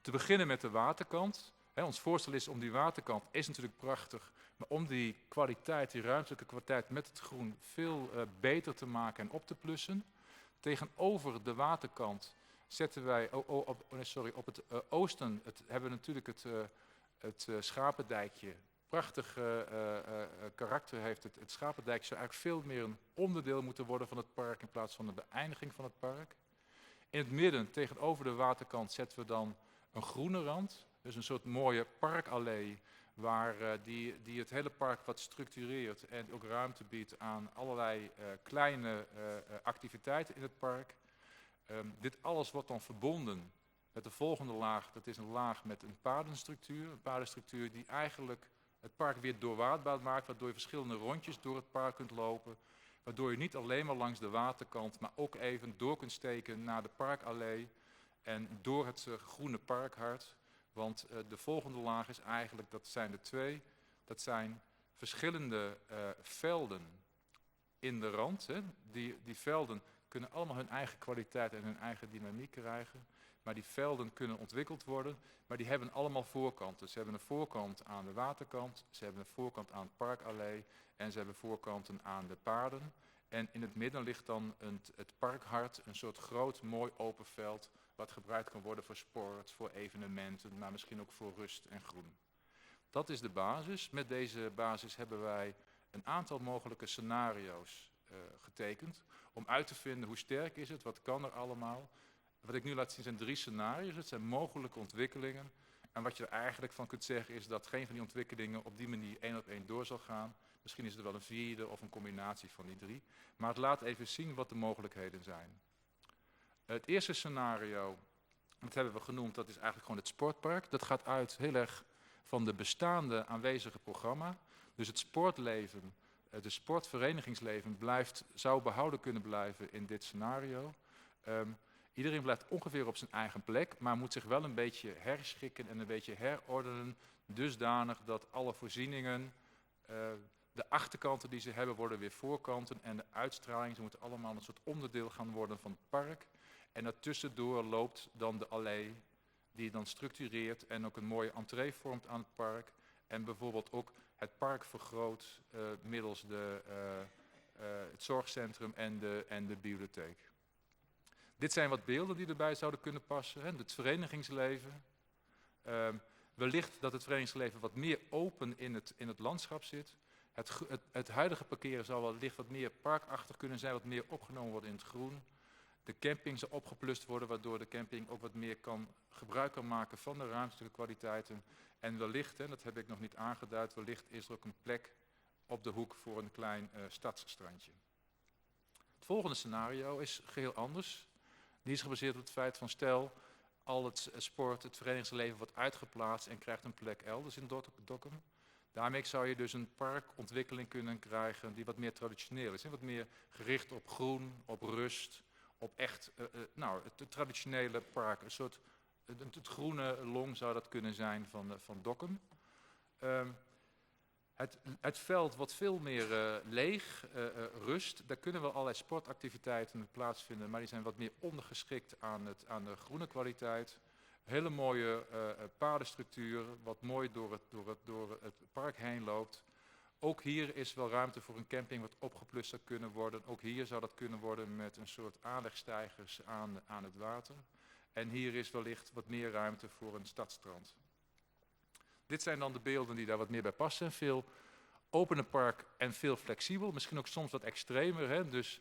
Te beginnen met de waterkant. He, ons voorstel is om die waterkant, is natuurlijk prachtig, maar om die kwaliteit, die ruimtelijke kwaliteit met het groen veel beter te maken en op te plussen. Tegenover de waterkant zetten wij, oh, oh, op, oh, nee, sorry, op het oosten het, hebben we natuurlijk het Schapendijkje. Prachtig karakter heeft het Schapendijkje, zou eigenlijk veel meer een onderdeel moeten worden van het park in plaats van de beëindiging van het park. In het midden, tegenover de waterkant, zetten we dan een groene rand. Dus een soort mooie parkallee waar, die het hele park wat structureert en ook ruimte biedt aan allerlei kleine activiteiten in het park. Dit alles wordt dan verbonden met de volgende laag. Dat is een laag met een padenstructuur. Een padenstructuur die eigenlijk het park weer doorwaadbaar maakt, waardoor je verschillende rondjes door het park kunt lopen. Waardoor je niet alleen maar langs de waterkant, maar ook even door kunt steken naar de parkallee en door het groene parkhart. Want de volgende laag is eigenlijk, dat zijn de twee, dat zijn verschillende velden in de rand. Hè. Die velden kunnen allemaal hun eigen kwaliteit en hun eigen dynamiek krijgen. Maar die velden kunnen ontwikkeld worden, maar die hebben allemaal voorkanten. Ze hebben een voorkant aan de waterkant, ze hebben een voorkant aan het parkallee en ze hebben voorkanten aan de paden. En in het midden ligt dan het parkhart, een soort groot mooi open veld wat gebruikt kan worden voor sport, voor evenementen, maar misschien ook voor rust en groen. Dat is de basis. Met deze basis hebben wij een aantal mogelijke scenario's getekend om uit te vinden hoe sterk is het, wat kan er allemaal. Wat ik nu laat zien zijn 3 scenario's, het zijn mogelijke ontwikkelingen. En wat je er eigenlijk van kunt zeggen is dat geen van die ontwikkelingen op die manier 1 op 1 door zal gaan. Misschien is het wel een 4e of een combinatie van die 3. Maar het laat even zien wat de mogelijkheden zijn. Het eerste scenario, dat hebben we genoemd, dat is eigenlijk gewoon het sportpark. Dat gaat uit heel erg van de bestaande aanwezige programma. Dus het sportleven, de sportverenigingsleven zou behouden kunnen blijven in dit scenario. Iedereen blijft ongeveer op zijn eigen plek, maar moet zich wel een beetje herschikken en een beetje herordenen, dusdanig dat alle voorzieningen, de achterkanten die ze hebben, worden weer voorkanten en de uitstraling, ze moeten allemaal een soort onderdeel gaan worden van het park. En daartussendoor loopt dan de allee die dan structureert en ook een mooie entree vormt aan het park. En bijvoorbeeld ook het park vergroot middels het zorgcentrum en de bibliotheek. Dit zijn wat beelden die erbij zouden kunnen passen. Hè? Het verenigingsleven. Wellicht dat het verenigingsleven wat meer open in het landschap zit. Het huidige parkeren zal wellicht wat meer parkachtig kunnen zijn, wat meer opgenomen worden in het groen. De camping zal opgeplust worden, waardoor de camping ook wat meer gebruik kan maken van de ruimtelijke kwaliteiten. En wellicht, hè, dat heb ik nog niet aangeduid, wellicht is er ook een plek op de hoek voor een klein stadsstrandje. Het volgende scenario is geheel anders. Die is gebaseerd op het feit van stel, al het sport, het verenigingsleven wordt uitgeplaatst en krijgt een plek elders in Dokkum. Daarmee zou je dus een parkontwikkeling kunnen krijgen die wat meer traditioneel is. Hè? Wat meer gericht op groen, op rust, op echt het traditionele park. Een soort, het groene long zou dat kunnen zijn van Dokkum. Het veld wordt veel meer leeg, rust. Daar kunnen wel allerlei sportactiviteiten plaatsvinden, maar die zijn wat meer ondergeschikt aan de groene kwaliteit. Hele mooie padenstructuur, wat mooi door het park heen loopt. Ook hier is wel ruimte voor een camping wat opgeplust zou kunnen worden. Ook hier zou dat kunnen worden met een soort aanlegstijgers aan het water. En hier is wellicht wat meer ruimte voor een stadstrand. Dit zijn dan de beelden die daar wat meer bij passen. Veel opener park en veel flexibel. Misschien ook soms wat extremer. Hè? Dus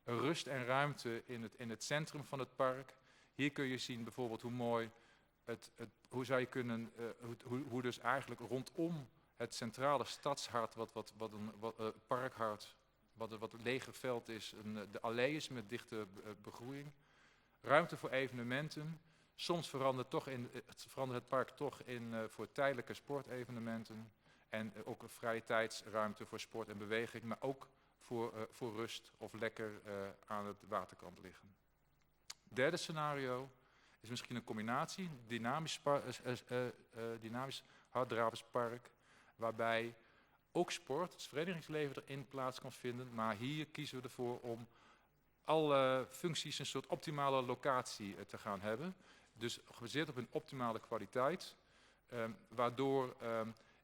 rust en ruimte in het centrum van het park. Hier kun je zien bijvoorbeeld hoe mooi het, het, hoe zou je kunnen, hoe, hoe, hoe dus eigenlijk rondom het centrale stadshart, wat, wat, wat een, wat parkhart, wat, wat het lege veld is, de allee is met dichte begroeiing. Ruimte voor evenementen. Soms verandert het park toch in voor tijdelijke sportevenementen. En ook een vrije tijdsruimte voor sport en beweging, maar ook voor rust of lekker aan het waterkant liggen. Derde scenario is misschien een combinatie, dynamisch Harddraverspark, waarbij ook sport, het verenigingsleven erin plaats kan vinden. Maar hier kiezen we ervoor om alle functies een soort optimale locatie eh, te gaan hebben. Dus gebaseerd op een optimale kwaliteit, waardoor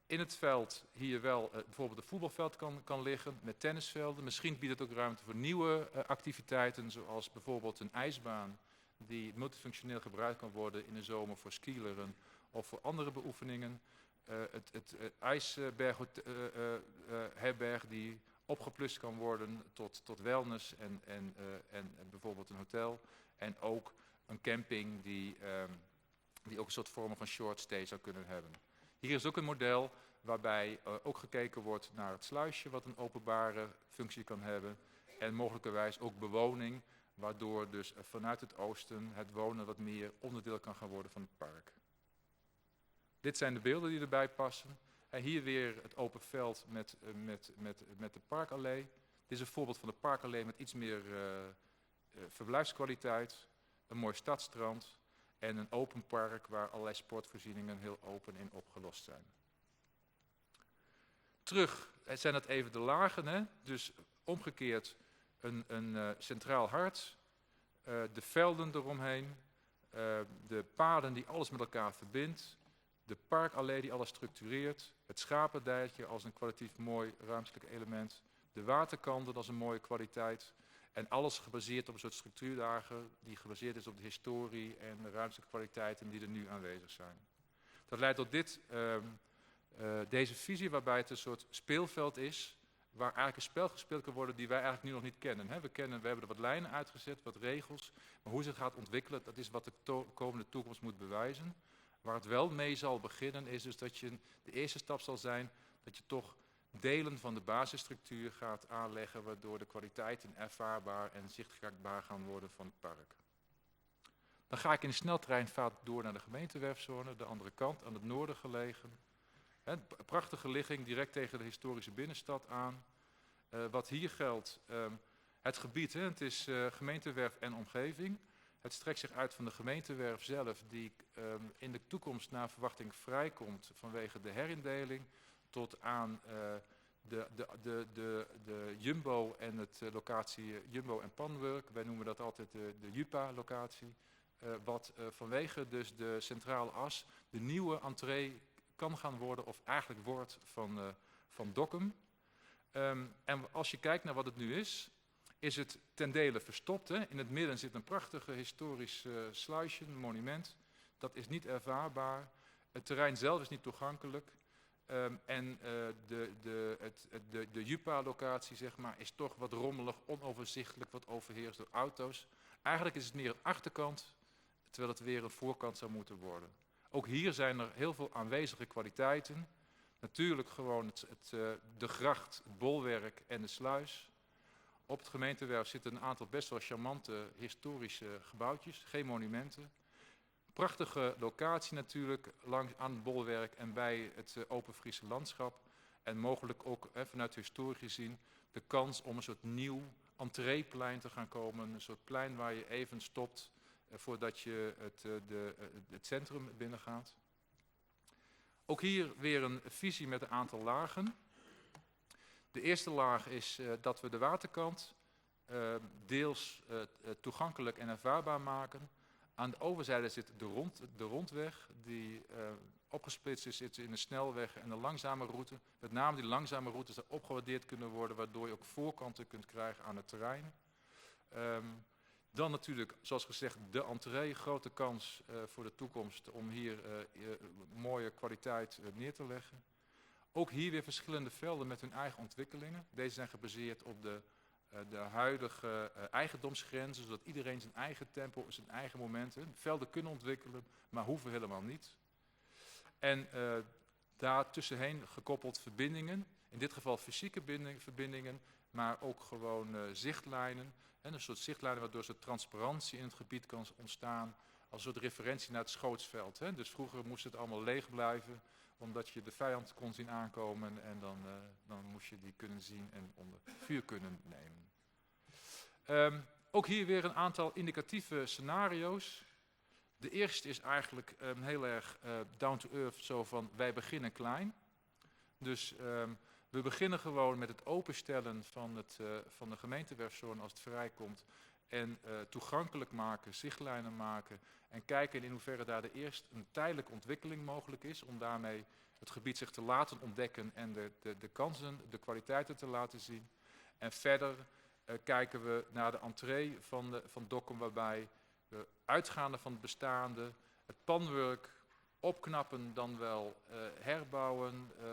in het veld hier wel bijvoorbeeld een voetbalveld kan liggen met tennisvelden. Misschien biedt het ook ruimte voor nieuwe activiteiten, zoals bijvoorbeeld een ijsbaan die multifunctioneel gebruikt kan worden in de zomer voor skileren of voor andere beoefeningen. Het ijsbergherberg die opgeplust kan worden tot wellness en bijvoorbeeld een hotel. En ook een camping die ook een soort vormen van short stay zou kunnen hebben. Hier is ook een model waarbij ook gekeken wordt naar het sluisje wat een openbare functie kan hebben. En mogelijkerwijs ook bewoning, waardoor dus vanuit het oosten het wonen wat meer onderdeel kan gaan worden van het park. Dit zijn de beelden die erbij passen. En hier weer het open veld met de parkallee. Dit is een voorbeeld van de parkallee met iets meer verblijfskwaliteit. Een mooi stadstrand en een open park waar allerlei sportvoorzieningen heel open in opgelost zijn. Terug zijn dat even de lagen, hè? Dus omgekeerd een centraal hart, de velden eromheen, de paden die alles met elkaar verbindt, de parkallee die alles structureert, het schapendijkje als een kwalitatief mooi ruimtelijk element, de waterkanten, dat is een mooie kwaliteit. En alles gebaseerd op een soort structuurlagen die gebaseerd is op de historie en de ruimtelijke kwaliteiten die er nu aanwezig zijn. Dat leidt tot deze visie waarbij het een soort speelveld is, waar eigenlijk een spel gespeeld kan worden die wij eigenlijk nu nog niet kennen. Hè? We hebben er wat lijnen uitgezet, wat regels, maar hoe zich gaat ontwikkelen, dat is wat de komende toekomst moet bewijzen. Waar het wel mee zal beginnen is dus dat de eerste stap zal zijn dat je toch delen van de basisstructuur gaat aanleggen, waardoor de kwaliteiten ervaarbaar en zichtbaar gaan worden van het park. Dan ga ik in de sneltreinvaart door naar de gemeentewerfzone, de andere kant, aan het noorden gelegen. Prachtige ligging, direct tegen de historische binnenstad aan. Wat hier geldt, het gebied, hè, het is gemeentewerf en omgeving. Het strekt zich uit van de gemeentewerf zelf, die in de toekomst naar verwachting vrijkomt vanwege de herindeling, tot aan de Jumbo en het locatie Jumbo en Panwork. Wij noemen dat altijd de Jupa-locatie. Wat vanwege dus de centrale as de nieuwe entree kan gaan worden, of eigenlijk wordt van Dokkum. En als je kijkt naar wat het nu is, is het ten dele verstopt. Hè? In het midden zit een prachtige historisch sluisje, een monument. Dat is niet ervaarbaar. Het terrein zelf is niet toegankelijk. En de Jupa-locatie, zeg maar, is toch wat rommelig, onoverzichtelijk, wat overheerst door auto's. Eigenlijk is het meer een achterkant, terwijl het weer een voorkant zou moeten worden. Ook hier zijn er heel veel aanwezige kwaliteiten. Natuurlijk gewoon de gracht, het bolwerk en de sluis. Op het gemeentewerf zitten een aantal best wel charmante historische gebouwtjes, geen monumenten. Prachtige locatie natuurlijk, langs aan het bolwerk en bij het open Friese landschap. En mogelijk ook, vanuit historisch gezien de kans om een soort nieuw entreeplein te gaan komen. Een soort plein waar je even stopt voordat je het centrum binnengaat. Ook hier weer een visie met een aantal lagen. De eerste laag is dat we de waterkant deels toegankelijk en ervaarbaar maken. Aan de overzijde zit de rondweg die opgesplitst is, zit in een snelweg en een langzame route. Met name die langzame routes zou opgewaardeerd kunnen worden, waardoor je ook voorkanten kunt krijgen aan het terrein. Dan natuurlijk, zoals gezegd, de entree. Grote kans voor de toekomst om hier mooie kwaliteit neer te leggen. Ook hier weer verschillende velden met hun eigen ontwikkelingen. Deze zijn gebaseerd op de huidige eigendomsgrenzen, zodat iedereen zijn eigen tempo, zijn eigen momenten. Velden kunnen ontwikkelen, maar hoeven helemaal niet. En daartussenheen gekoppeld verbindingen, in dit geval fysieke verbindingen, maar ook gewoon zichtlijnen. En een soort zichtlijnen waardoor soort transparantie in het gebied kan ontstaan, als een soort referentie naar het schootsveld. Hè. Dus vroeger moest het allemaal leeg blijven, omdat je de vijand kon zien aankomen en dan moest je die kunnen zien en onder vuur kunnen nemen. Ook hier weer een aantal indicatieve scenario's. De eerste is eigenlijk heel erg down to earth, zo van wij beginnen klein. Dus We beginnen gewoon met het openstellen van, het, uh, van de gemeentewerfzone als het vrijkomt. En uh, toegankelijk maken, zichtlijnen maken. En kijken in hoeverre daar de eerst een tijdelijke ontwikkeling mogelijk is. Om daarmee het gebied zich te laten ontdekken en de, de, de kansen, de kwaliteiten te laten zien. En verder uh, kijken we naar de entree van, de, van Dokkum, waarbij we uitgaande van het bestaande, het panwerk opknappen dan wel uh, herbouwen. Uh,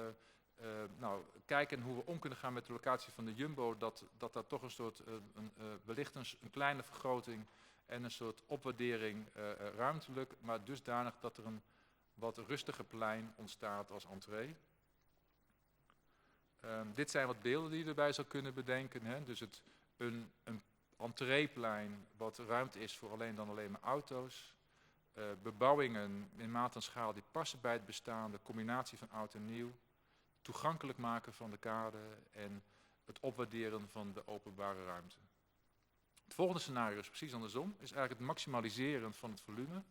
uh, nou, kijken hoe we om kunnen gaan met de locatie van de Jumbo, dat dat daar toch een soort, een, wellicht een, een kleine vergroting en een soort opwaardering ruimtelijk, maar dusdanig dat er een wat rustiger plein ontstaat als entree. Um, dit zijn wat beelden die je erbij zou kunnen bedenken. Hè? Dus het, een, een entreeplein wat ruimte is voor alleen dan alleen maar auto's. Uh, bebouwingen in maat en schaal die passen bij het bestaande, combinatie van oud en nieuw. Toegankelijk maken van de kade en het opwaarderen van de openbare ruimte. Het volgende scenario is precies andersom, is eigenlijk het maximaliseren van het volume.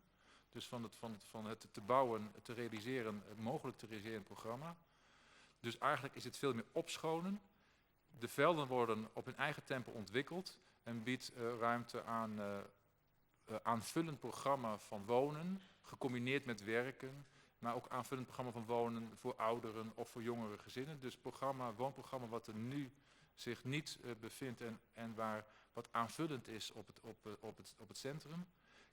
Dus van het, van het, van het te bouwen, het te realiseren, het mogelijk te realiseren programma. Dus eigenlijk is het veel meer opschonen. De velden worden op hun eigen tempo ontwikkeld en biedt uh, ruimte aan uh, uh, aanvullend programma van wonen, gecombineerd met werken, maar ook aanvullend programma van wonen voor ouderen of voor jongere gezinnen. Dus programma, woonprogramma wat er nu zich niet uh, bevindt en, en waar wat aanvullend is op het, op, op, het, op het centrum.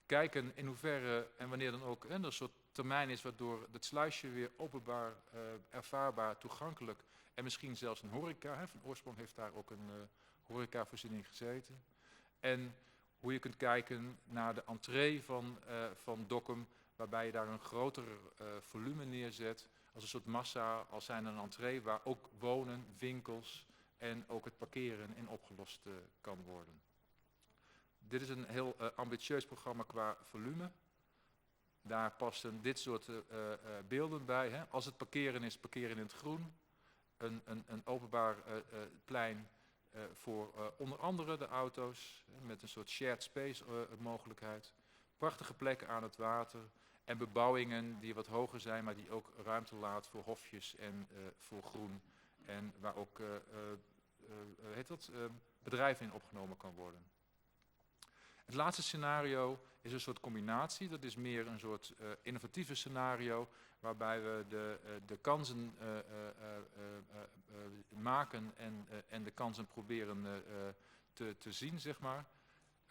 Kijken in hoeverre en wanneer dan ook en er een soort termijn is waardoor het sluisje weer openbaar, uh, ervaarbaar, toegankelijk en misschien zelfs een horeca, hè, van oorsprong heeft daar ook een uh, horecavoorziening gezeten. En hoe je kunt kijken naar de entree van, uh, van Dokkum, waarbij je daar een groter uh, volume neerzet, als een soort massa, als zijn een entree waar ook wonen, winkels en ook het parkeren in opgelost uh, kan worden. Dit is een heel uh, ambitieus programma qua volume. Daar passen dit soort uh, uh, beelden bij. Hè. Als het parkeren is, parkeren in het groen. Een, een, een openbaar uh, uh, plein uh, voor uh, onder andere de auto's. Met een soort shared space uh, mogelijkheid. Prachtige plekken aan het water. En bebouwingen die wat hoger zijn, maar die ook ruimte laat voor hofjes en uh, voor groen. En waar ook uh, uh, heet dat, uh, bedrijven in opgenomen kan worden. Het laatste scenario is een soort combinatie. Dat is meer een soort uh, innovatieve scenario waarbij we de, uh, de kansen uh, maken en, en de kansen proberen te, te zien, zeg maar.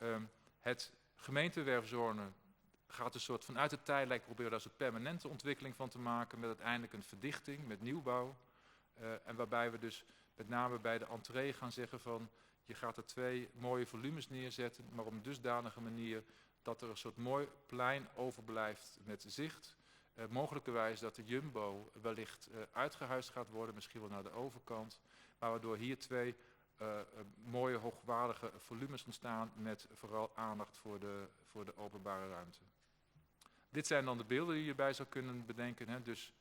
Um, het gemeentewerfzone gaat een soort vanuit de tijdlijn proberen daar een soort permanente ontwikkeling van te maken met uiteindelijk een verdichting, met nieuwbouw. Uh, en waarbij we dus met name bij de entree gaan zeggen van je gaat er twee mooie volumes neerzetten, maar op een dusdanige manier dat er een soort mooi plein overblijft met zicht. Uh, mogelijkerwijs dat de Jumbo wellicht uh, uitgehuisd gaat worden, misschien wel naar de overkant. Maar waardoor hier twee uh, mooie hoogwaardige volumes ontstaan met vooral aandacht voor de, voor de openbare ruimte. Dit zijn dan de beelden die je bij zou kunnen bedenken. Hè? Dus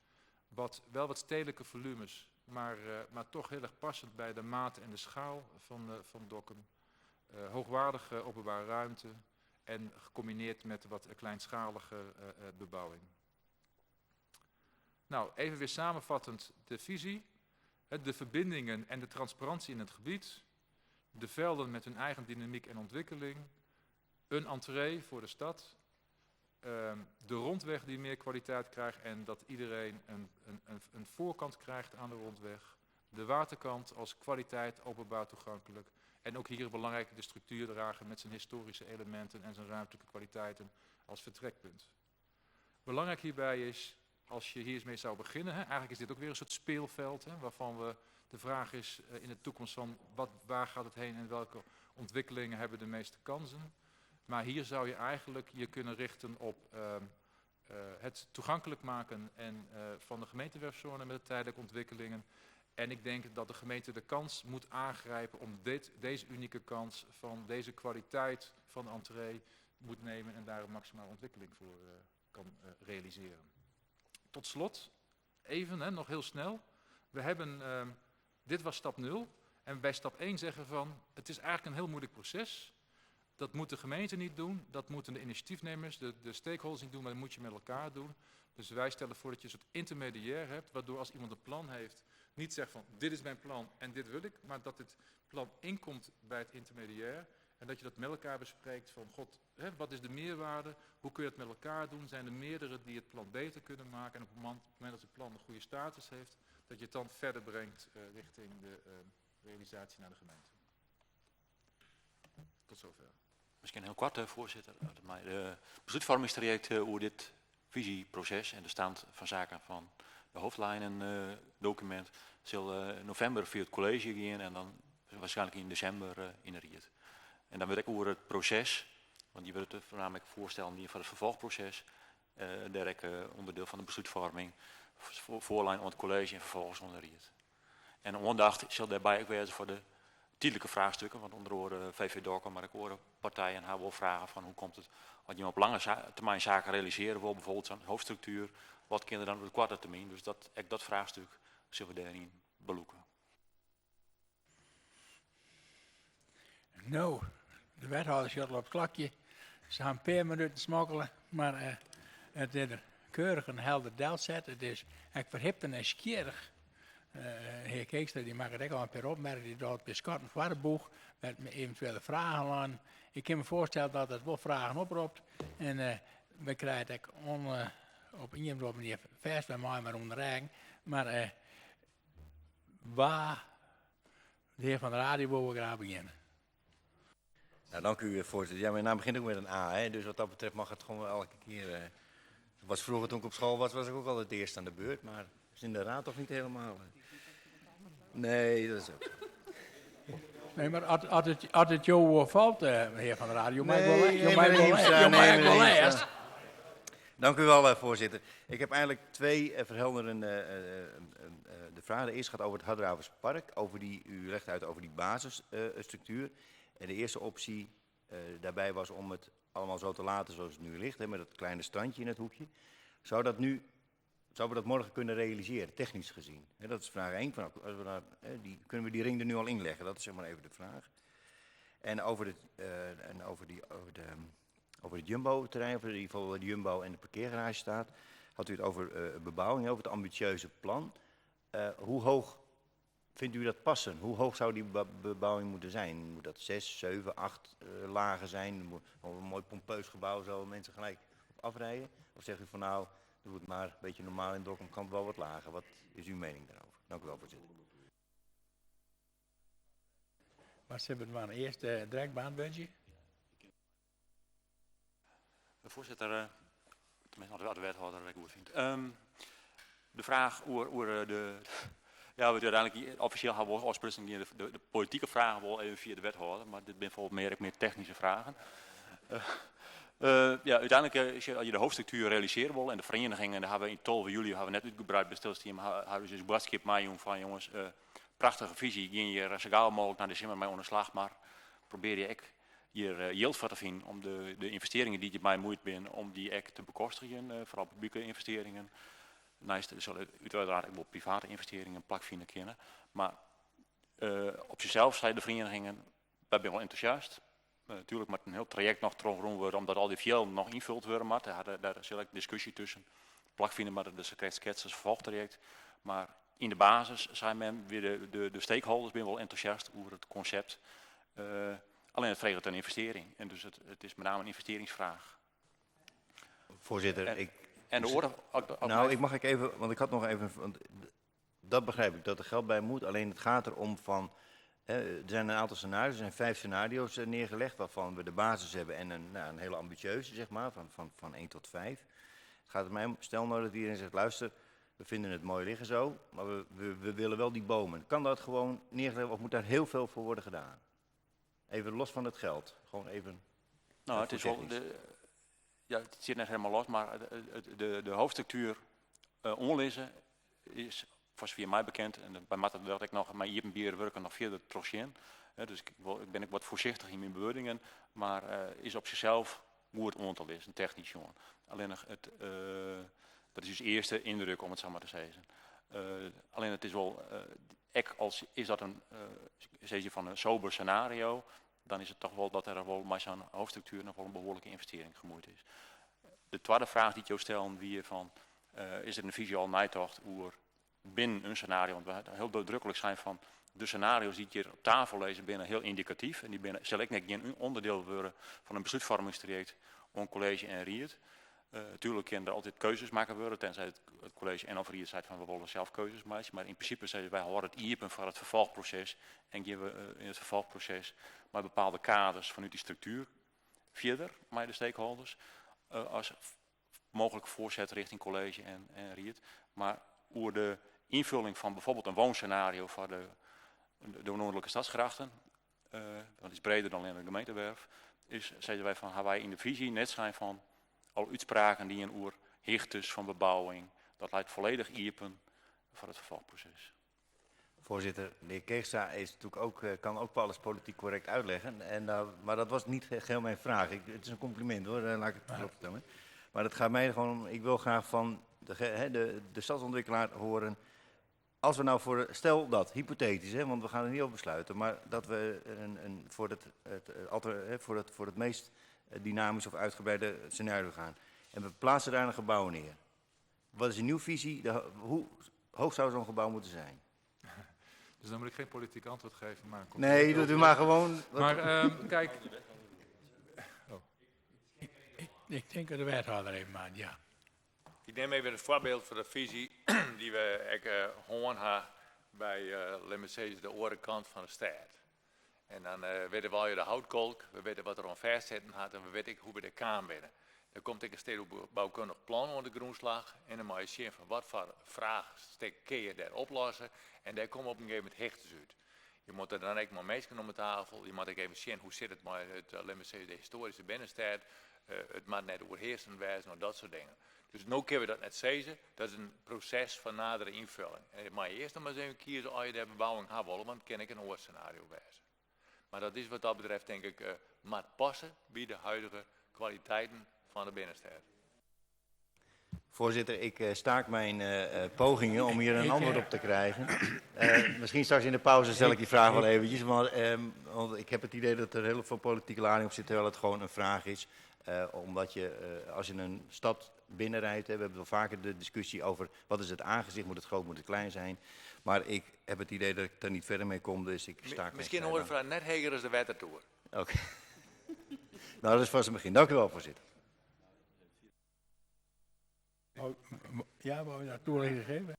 wat, wel wat stedelijke volumes, maar, uh, maar toch heel erg passend bij de maat en de schaal van, uh, van Dokkum. Uh, hoogwaardige openbare ruimte en gecombineerd met wat kleinschalige uh, uh, bebouwing. Nou, even weer samenvattend de visie. De verbindingen en de transparantie in het gebied. De velden met hun eigen dynamiek en ontwikkeling. Een entree voor de stad. De rondweg die meer kwaliteit krijgt en dat iedereen een, een, een voorkant krijgt aan de rondweg. De waterkant als kwaliteit openbaar toegankelijk. En ook hier belangrijk de structuur dragen met zijn historische elementen en zijn ruimtelijke kwaliteiten als vertrekpunt. Belangrijk hierbij is, als je hier eens mee zou beginnen, hè, eigenlijk is dit ook weer een soort speelveld, hè, waarvan we de vraag is uh, in de toekomst van wat, waar gaat het heen en welke ontwikkelingen hebben de meeste kansen. Maar hier zou je eigenlijk je kunnen richten op uh, uh, het toegankelijk maken en, uh, van de gemeentewerfzone met de tijdelijke ontwikkelingen. En ik denk dat de gemeente de kans moet aangrijpen om dit, deze unieke kans van deze kwaliteit van entree moet nemen en daar een maximale ontwikkeling voor uh, kan uh, realiseren. Tot slot, even, hè, nog heel snel. We hebben, uh, dit was stap 0. En bij stap 1 zeggen van, het is eigenlijk een heel moeilijk proces. Dat moet de gemeente niet doen, dat moeten de initiatiefnemers, de, de stakeholders niet doen, maar dat moet je met elkaar doen. Dus wij stellen voor dat je een soort intermediair hebt, waardoor als iemand een plan heeft, niet zegt van dit is mijn plan en dit wil ik, maar dat het plan inkomt bij het intermediair en dat je dat met elkaar bespreekt van god, hè, wat is de meerwaarde, hoe kun je dat met elkaar doen, zijn er meerdere die het plan beter kunnen maken en op het moment dat het plan een goede status heeft, dat je het dan verder brengt uh, richting de uh, realisatie naar de gemeente. Tot zover. Misschien heel kort, eh, voorzitter. De besluitvormingstraject over dit visieproces en de stand van zaken van de hoofdlijnen document zal in november via het college gaan en dan waarschijnlijk in december in de Riet. En dan wil ik over het proces, want die wil het voornamelijk voorstellen die voor het vervolgproces, uh, daar ik onderdeel van de besluitvorming, voorlijn onder het college en vervolgens onder de Riet. En aandacht zal daarbij ook wezen voor de tijdelijke vraagstukken, want onder andere VV Dokkum, maar ik hoor partijen hebben wel vragen van hoe komt het, als je op lange termijn zaken realiseren wil, bijvoorbeeld zo'n hoofdstructuur, wat kinderen dan op de korte termijn. Dus dat, ook dat vraagstuk zullen we daarin beloeken. Nou, de wethouder zit al op het klokje. Ze gaan een paar minuten smokkelen, maar uh, het is er keurig een helder delzet. Het is echt verhipt en nieuwsgierig. Uh, heer Keekstra die maakt het ook al een paar opmerkingen. Die doet beschotten voor de boeg met eventuele vragen aan. Ik kan me voorstellen dat het wel vragen oproept. En uh, we krijgen het on, uh, op een of andere manier vast bij mij maar onderrijden. Maar uh, waar de heer van de radio wil we graag beginnen. Nou, dank u, voorzitter. Ja, mijn naam begint ook met een A, hè, dus wat dat betreft mag het gewoon elke keer. Uh, was vroeger toen ik op school was, was ik ook altijd eerst aan de beurt, maar is in de raad toch niet helemaal. Nee, dat is ook. Nee, maar als, als, het, als het jou valt, uh, heer van de radio, nee, nee, wel eerst. Dank u wel, eh, voorzitter. Ik heb eigenlijk twee uh, verhelderende de vragen. De eerste gaat over het Harddraverspark. Over die, u legt uit over die basisstructuur. En de eerste optie daarbij was om het allemaal zo te laten zoals het nu ligt, hè, met dat kleine strandje in het hoekje. Zou dat nu zouden we dat morgen kunnen realiseren, technisch gezien? Hè, dat is vraag 1. Van, als we daar, hè, die, kunnen we die ring er nu al inleggen? Dat is zeg maar even de vraag. En over, het, uh, en over, die, over, de, over het Jumbo-terrein, of in ieder geval waar de Jumbo en de parkeergarage staat, had u het over uh, bebouwing, over het ambitieuze plan. Uh, hoe hoog vindt u dat passen? Hoe hoog zou die bebouwing moeten zijn? Moet dat 6, 7, 8 uh, lagen zijn? Moet een mooi pompeus gebouw zo mensen gelijk op afrijden? Of zegt u van nou, doe het maar een beetje normaal in Dokkum, kan het wel wat lager. Wat is uw mening daarover? Dank u wel, voorzitter. Wat hebben we maar eerst uh, direct baanbudget? Voorzitter, uh, tenminste de wethouder ik goed vind. Um, de vraag over, over de. Ja, we uiteindelijk officieel hebben we de, de, de politieke vragen wel even via de wethouder, maar dit zijn bijvoorbeeld meer, meer technische vragen. Uh, uh, ja, uiteindelijk als je, als je de hoofdstructuur realiseren wil en de verenigingen, daar hebben we in 12 juli hebben we net uitgebreid bestilsteam, hebben we dus boodschap mee van jongens, uh, prachtige visie, ging je zo gauw mogelijk naar de zimmer mee onder slag, maar probeer je ook hier uh, geld voor te vinden om de, de investeringen die je mij moeite bent, om die echt te bekostigen, uh, vooral publieke investeringen. Naast zullen uiteraard ook wel private investeringen plak vinden kunnen, maar uh, op zichzelf zijn de verenigingen, wij zijn wel enthousiast. Natuurlijk moet een heel traject nog rond worden, omdat al die velden nog invuld worden. Maar daar, daar is een discussie tussen. Plak vinden, maar de schets als vervolgtraject. Maar in de basis zijn men weer de, de, de stakeholders ben wel enthousiast over het concept. Uh, alleen het vraagt een investering. En dus het, het is met name een investeringsvraag. Voorzitter, en, ik... En de orde... Nou, ik mag ik even, want ik had nog even... Want dat begrijp ik, dat er geld bij moet. Alleen het gaat erom van... Hè, er zijn een aantal scenario's, er zijn vijf scenario's neergelegd... waarvan we de basis hebben en een, nou, een hele ambitieuze, zeg maar, van, van, van 1 tot 5. Het gaat er mij om, stel nou dat iedereen zegt, luister, we vinden het mooi liggen zo... maar we, we, we willen wel die bomen. Kan dat gewoon neergelegd of moet daar heel veel voor worden gedaan? Even los van het geld, gewoon even... Nou, het is wel... De, ja, het zit net helemaal los, maar de, de, de hoofdstructuur uh, onlezen is voor via mij bekend. En bij Marten dat ik nog mijn Iepenbieren werken nog verder trochien. Dus ik, ik ben ik wat voorzichtig in mijn bewoordingen, maar uh, is op zichzelf goed on te lezen, technisch jongen. Alleen het, uh, dat is dus eerste indruk om het zo maar te zeggen. Uh, alleen het is wel, ik als is dat een, zeg je van een sober scenario. Dan is it toch wol dat der wol mei sa'n hoofdstruktuur noch wol in behoarlike ynvestearring gemoeid is. De twadde fraach dy't jo stelden wie fan, is der in fyzje al neitocht oer binnen in senario, want we ha hiel nadruklik sein fan de senario's dy't hjir op tafel lizze binne hiel yndikatyf en dy binne, sil ek net gjin ûnderdiel wurde fan in beslútfoarmingstrajekt oan kolleezje en ried. Tuerlik kinne der altyd keuzes makke wurde, tenzij it kolleezje en of ried seit fan we wolle sels keuzes meitsje, mar yn prinsipe sizze wy hâlde it iepen foar it ferfolchproses en gean we yn it ferfolchproses mei bepaalde kaders fanút dy struktuer fierder mei de stakeholders as mooglike foarset rjochting kolleezje en ried. Mar oer de ynfulling fan bijvoorbeeld in woonscenario foar de, de noardlike stadsgrachten, dat is breder dan allinne de gemeentewerf, is, sizze wy fan, ha wy yn de fisy net sein fan al útspraken dien oer hichtes fan bebouwing. Dat leit folledich iepen foar it ferfolchproses. Voorzitter, de heer Keegstra is natuurlijk ook, eh, kan ook wel alles politiek correct uitleggen. En, uh, maar dat was niet geheel mijn vraag. Ik, het is een compliment hoor, laat ik het voorop stellen. Maar het gaat mij gewoon om, ik wil graag van de, de, de stadsontwikkelaar horen. Als we nou voor, stel dat, hypothetisch, hè, want we gaan er niet over besluiten, maar dat we een, een, voor, het, het, het, voor, het, voor het meest dynamische of uitgebreide scenario gaan. En we plaatsen daar een gebouw neer. Wat is een nieuwe visie? De, hoe hoog zou zo'n gebouw moeten zijn? Dus dan moet ik geen politiek antwoord geven, maar een Nee, doet u maar gewoon. Maar kijk. Oh. Ik, ik, ik denk dat de wethouder even maakt, ja. Ik neem even het voorbeeld voor de visie die we ek hân ha by uh, de oare kant fan de stêd. En dan witte we al de houtkolk, we witte wat der oan fêstsitten hat en we witte ek hoe't we der kaam binne. Der komt ek in stedsboukundich plan oan de grûnslach en dan moatte je sjen fan wat foar fraachstik kinne je dêr oplosse en dêr komme op in gegeven momint hichtes út. Je moatte dan ek mei minsken om de tafel, je moatte ek even sjen hoe sit it mei it, lit my sizze, de histoaryske binnenstêd. It moat net oerhearsend wêze, no dat soart dingen. Dus no kinne we dat net sizze, dat is in proses fan nadere ynfulling. En je moatte earst noch mar ris even kieze oft je dêr bebouwing ha wolle, want it kin ek in oar senario wêze. Mar dat is wat dat betreft tink ik moat passe by de huidige kwaliteiten fan de binnenstêd. Voorzitter, ik staak mijn pogingen om hier een antwoord op te krijgen. Misschien straks in de pauze stel ik die vraag wel eventjes. Maar, want ik heb het idee dat er heel veel politieke lading op zit, terwijl het gewoon een vraag is. Omdat je, als je een stad binnenrijdt, hè, we hebben wel vaker de discussie over wat is het aangezicht, moet het groot, moet het klein zijn. Maar ik heb het idee dat ik daar niet verder mee kom, dus ik staak Miskien hoor ik net heger as de wettertoer. Oké. Okay. Nou, dat is vast een begin. Dank u wel, voorzitter. Oh, ja, wou je daar toelichting geven?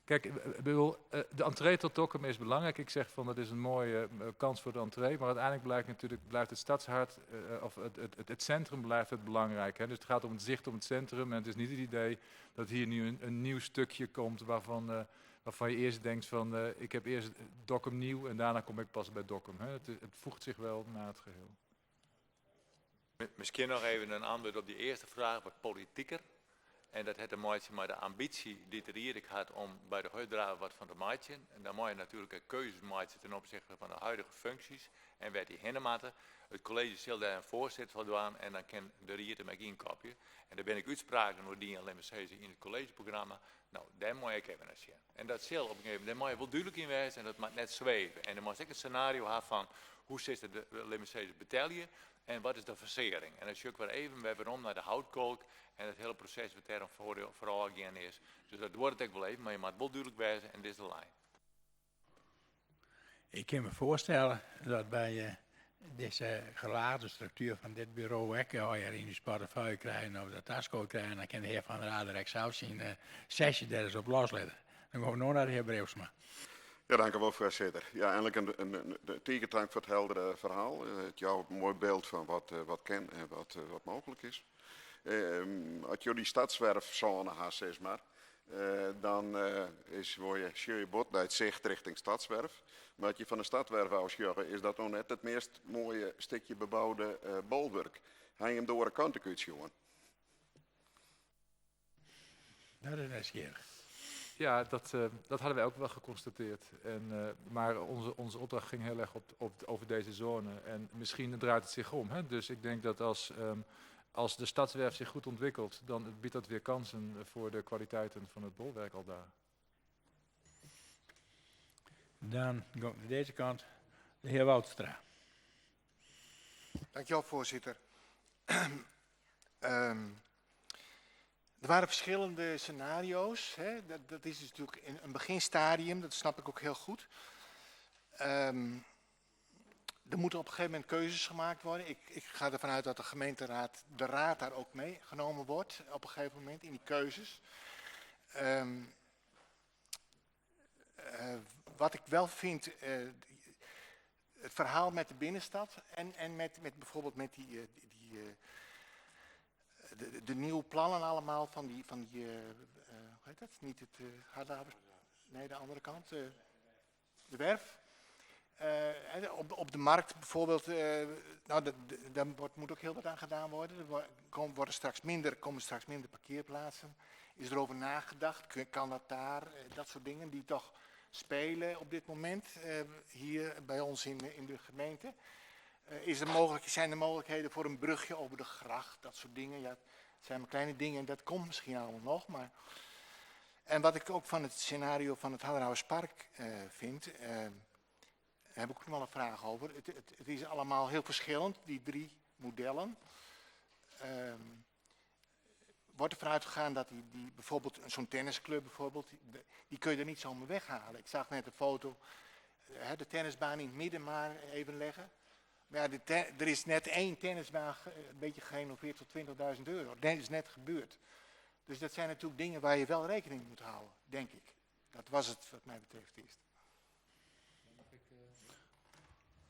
Kijk, ik bedoel, de entree tot Dokkum is belangrijk. Ik zeg van dat is een mooie kans voor de entree. Maar uiteindelijk blijft natuurlijk blijft het stadshart, of het, het, het, het centrum blijft het belangrijk. Hè? Dus het gaat om het zicht op het centrum. En het is niet het idee dat hier nu een nieuw stukje komt waarvan je eerst denkt van ik heb eerst Dokkum nieuw en daarna kom ik pas bij Dokkum. Hè? Het voegt zich wel naar het geheel. Miskien noch even in antwurd op dy earste fraach, wat politiker. En dat hat te meitsjen mei de ambysje dy't de ried ek hat om by de Hurddraver wat fan te meitsjen. En dan moatte je natuerlik ek keuzes meitsje ten opsichte fan de huidige funksjes en wêr't dy hinne moatte. It kolleezje sil dêr in foarsit foar dwaan en dan kin de ried him ek ynkopje. En dêr binne ek útspraken oer dien, lit my sizze, yn it kolleezjeprogramma. No, dêr moatte je ek even nei sjen. En dat sil op in gegeven momint, dêr moatte je wol dúdlik yn wêze en dat moat net sweve. En dan moatst ek in senario ha fan hoe silst it, lit my sizze, betelje en wat is de fasearring. En dan sjoch ik wer even wer werom nei de houtkolk en it hiele proses wat dêrom foarôf gien is. Dus dat duorret ek wol even, mar je moatte wol dúdlik wêze en dit is de lijn. Ik kin my foarstelle dat by dizze gelaagde struktuer fan dit buro ek, as je yn ús portefeuille krije of dat taskood krije, dan kin de hear Van der Aar ek sels syn sesje dêr ris op loslitte. Dan gean we no nei de hear Breeuwsma. Ja, dank u wel, voorzitter. Ja, eindelijk een tige tank foar it heldere ferhaal. It jout in moai byld fan wat kin en wat mooglik is. As jo dy stadswerfsône ha, sis mar, dan is, wol je, sjogge je bot nei it sicht rjochting Stadswerf. Mar as je fan de Stadwerf ôf sjogge, is dat noch net it meast moaie stikje beboude bolwurk. Ha je him de oare kant ek útsjoen? Dat is nijsgjirrich. Ja, dat hadden wij ook wel geconstateerd. En, maar onze opdracht ging heel erg over deze zone. En misschien draait het zich om. Hè? Dus ik denk dat als de stadswerf zich goed ontwikkelt, dan biedt dat weer kansen voor de kwaliteiten van het bolwerk al daar. Dan komt aan deze kant de heer Woudstra. Dankjewel, voorzitter. Um, er waren verschillende scenario's. Hè. Dat, dat is dus natuurlijk een beginstadium, dat snap ik ook heel goed. Um, er moeten op een gegeven moment keuzes gemaakt worden. Ik, ik ga ervan uit dat de gemeenteraad, de raad daar ook mee genomen wordt op een gegeven moment in die keuzes. Um, uh, wat ik wel vind, uh, het verhaal met de binnenstad en, en met, met bijvoorbeeld met die, uh, die de, de, nieuwe plannen allemaal van die, van die hoe heet dat? Niet het uh, nee, de andere kant, de werf. Uh, op, op de markt bijvoorbeeld, uh, nou, daar wordt, moet ook heel wat aan gedaan worden. Er worden straks minder, komen straks minder parkeerplaatsen. Is er over nagedacht? Kan dat daar? Dat soort dingen die toch spelen op dit moment hier bij ons in, in de gemeente. Is er mogelijk, zijn er mogelijkheden voor een brugje over de gracht? Dat soort dingen. Ja, het zijn maar kleine dingen en dat komt misschien allemaal nog. Maar... En wat ik ook van het scenario van het Hadderhouwerspark vind daar heb ik ook nog wel een vraag over. Het, het, het is allemaal heel verschillend, die drie modellen. Um, wordt ervan uitgegaan dat die, die bijvoorbeeld zo'n tennisclub bijvoorbeeld, die, die kun je er niet zomaar weghalen. Ik zag net een foto, de tennisbaan in het midden maar even leggen. Maar ja, de er is net één tennisbaan een beetje gerenoveerd tot 20.000 euro. Dat is net gebeurd. Dus dat zijn natuurlijk dingen waar je wel rekening moet houden, denk ik. Dat was het wat mij betreft eerst.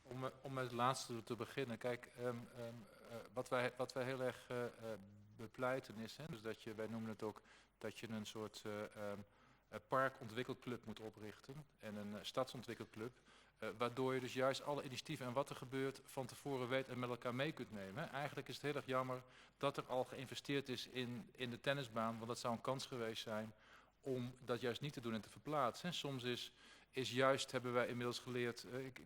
Om, om met het laatste te beginnen. Kijk, um, um, uh, wat, wij, wat wij heel erg uh, bepleiten is, hè, dus dat je, wij noemen het ook, dat je een soort um, parkontwikkelclub moet oprichten en een stadsontwikkelclub. Waardoor je dus juist alle initiatieven en wat er gebeurt van tevoren weet en met elkaar mee kunt nemen. Eigenlijk is het heel erg jammer dat er al geïnvesteerd is in, in de tennisbaan, want dat zou een kans geweest zijn om dat juist niet te doen en te verplaatsen. Soms is is juist, hebben wij inmiddels geleerd, uh, ik,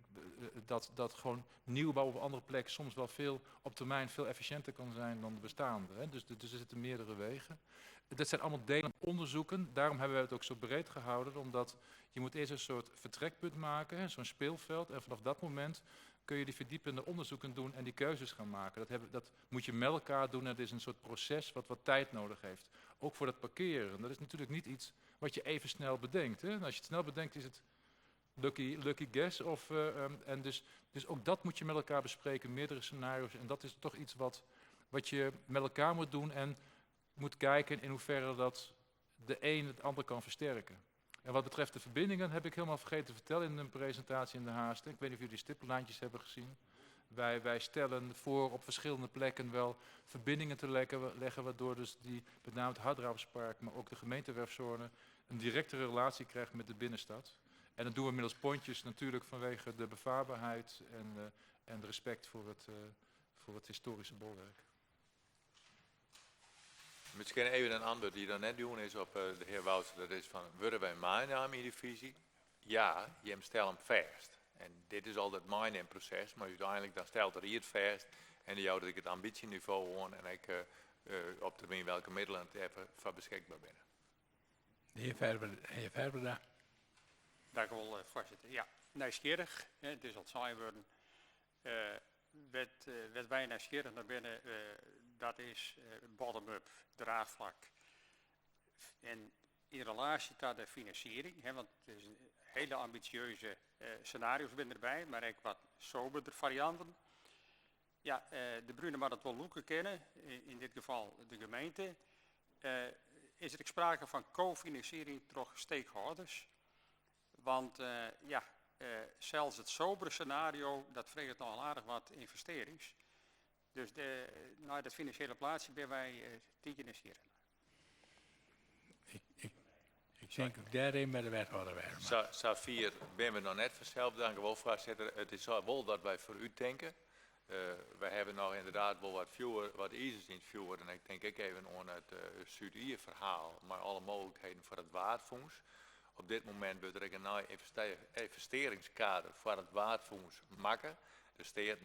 dat, dat gewoon nieuwbouw op een andere plek soms wel veel op termijn veel efficiënter kan zijn dan de bestaande. Hè. Dus, dus er zitten meerdere wegen. Dat zijn allemaal delen onderzoeken. Daarom hebben we het ook zo breed gehouden, omdat je moet eerst een soort vertrekpunt maken, zo'n speelveld. En vanaf dat moment kun je die verdiepende onderzoeken doen en die keuzes gaan maken. Dat, hebben, dat moet je met elkaar doen en het is een soort proces wat wat tijd nodig heeft. Ook voor dat parkeren. Dat is natuurlijk niet iets wat je even snel bedenkt. Hè. En als je het snel bedenkt is het lucky, lucky guess. Of, uh, um, en dus, dus ook dat moet je met elkaar bespreken, meerdere scenario's. En dat is toch iets wat, wat je met elkaar moet doen en moet kijken in hoeverre dat de een het ander kan versterken. En wat betreft de verbindingen heb ik helemaal vergeten te vertellen in een presentatie in de haast. Ik weet niet of jullie stippenlijntjes hebben gezien. Wij, wij stellen voor op verschillende plekken wel verbindingen te leggen, leggen waardoor dus die, met name het Harddraverspark, maar ook de gemeentewerfzone, een directe relatie krijgt met de binnenstad. En dat doen we middels pontjes natuurlijk vanwege de bevaarbaarheid en, uh, en respect voor het, uh, voor het historische bolwerk. Misschien even een antwoord die dan net doen is op uh, de heer Wouter. Dat is van, worden wij meenemen in die visie? Ja, je stelt hem vast. En dit is altijd mijn proces, maar uiteindelijk dan stelt er hier het vast. En die houdt ik het ambitieniveau aan en ik uh, uh, op termijn welke middelen het even voor beschikbaar binnen. De heer Verber, heer Verberda. Dank u wel, voorzitter. Ja, nieuwsgierig. Het is al saai worden. Uh, werd, uh, werd wij nieuwsgierig naar binnen, uh, dat is bottom-up, draagvlak. En in relatie tot de financiering, hè, want het is een hele ambitieuze scenario's binnen erbij, maar ook wat soberder varianten. Ja, de Brune maar dat wel loeken kennen, in, in dit geval de gemeente. Is er sprake van cofinanciering door stakeholders? Want uh, ja, uh, zelfs het sobere scenario, dat vraagt nogal aardig wat investerings. Dus de, nou, dat financiële plaatsje ben wij uh, tien keer Ik, ik, ik denk ook daarin bij de wethouder weer. Safir, ben we nog net vanzelf, dank u wel, voorzitter. Het is wel dat wij voor u denken. Uh, wij hebben nog inderdaad wel wat, vuur, wat ijzers in het vuur. En ik denk ik even aan het uh, Zuid-Ier verhaal, maar alle mogelijkheden voor het waardfonds. Op dit moment wordt er een investeringskader voor het waardfonds maken. De steden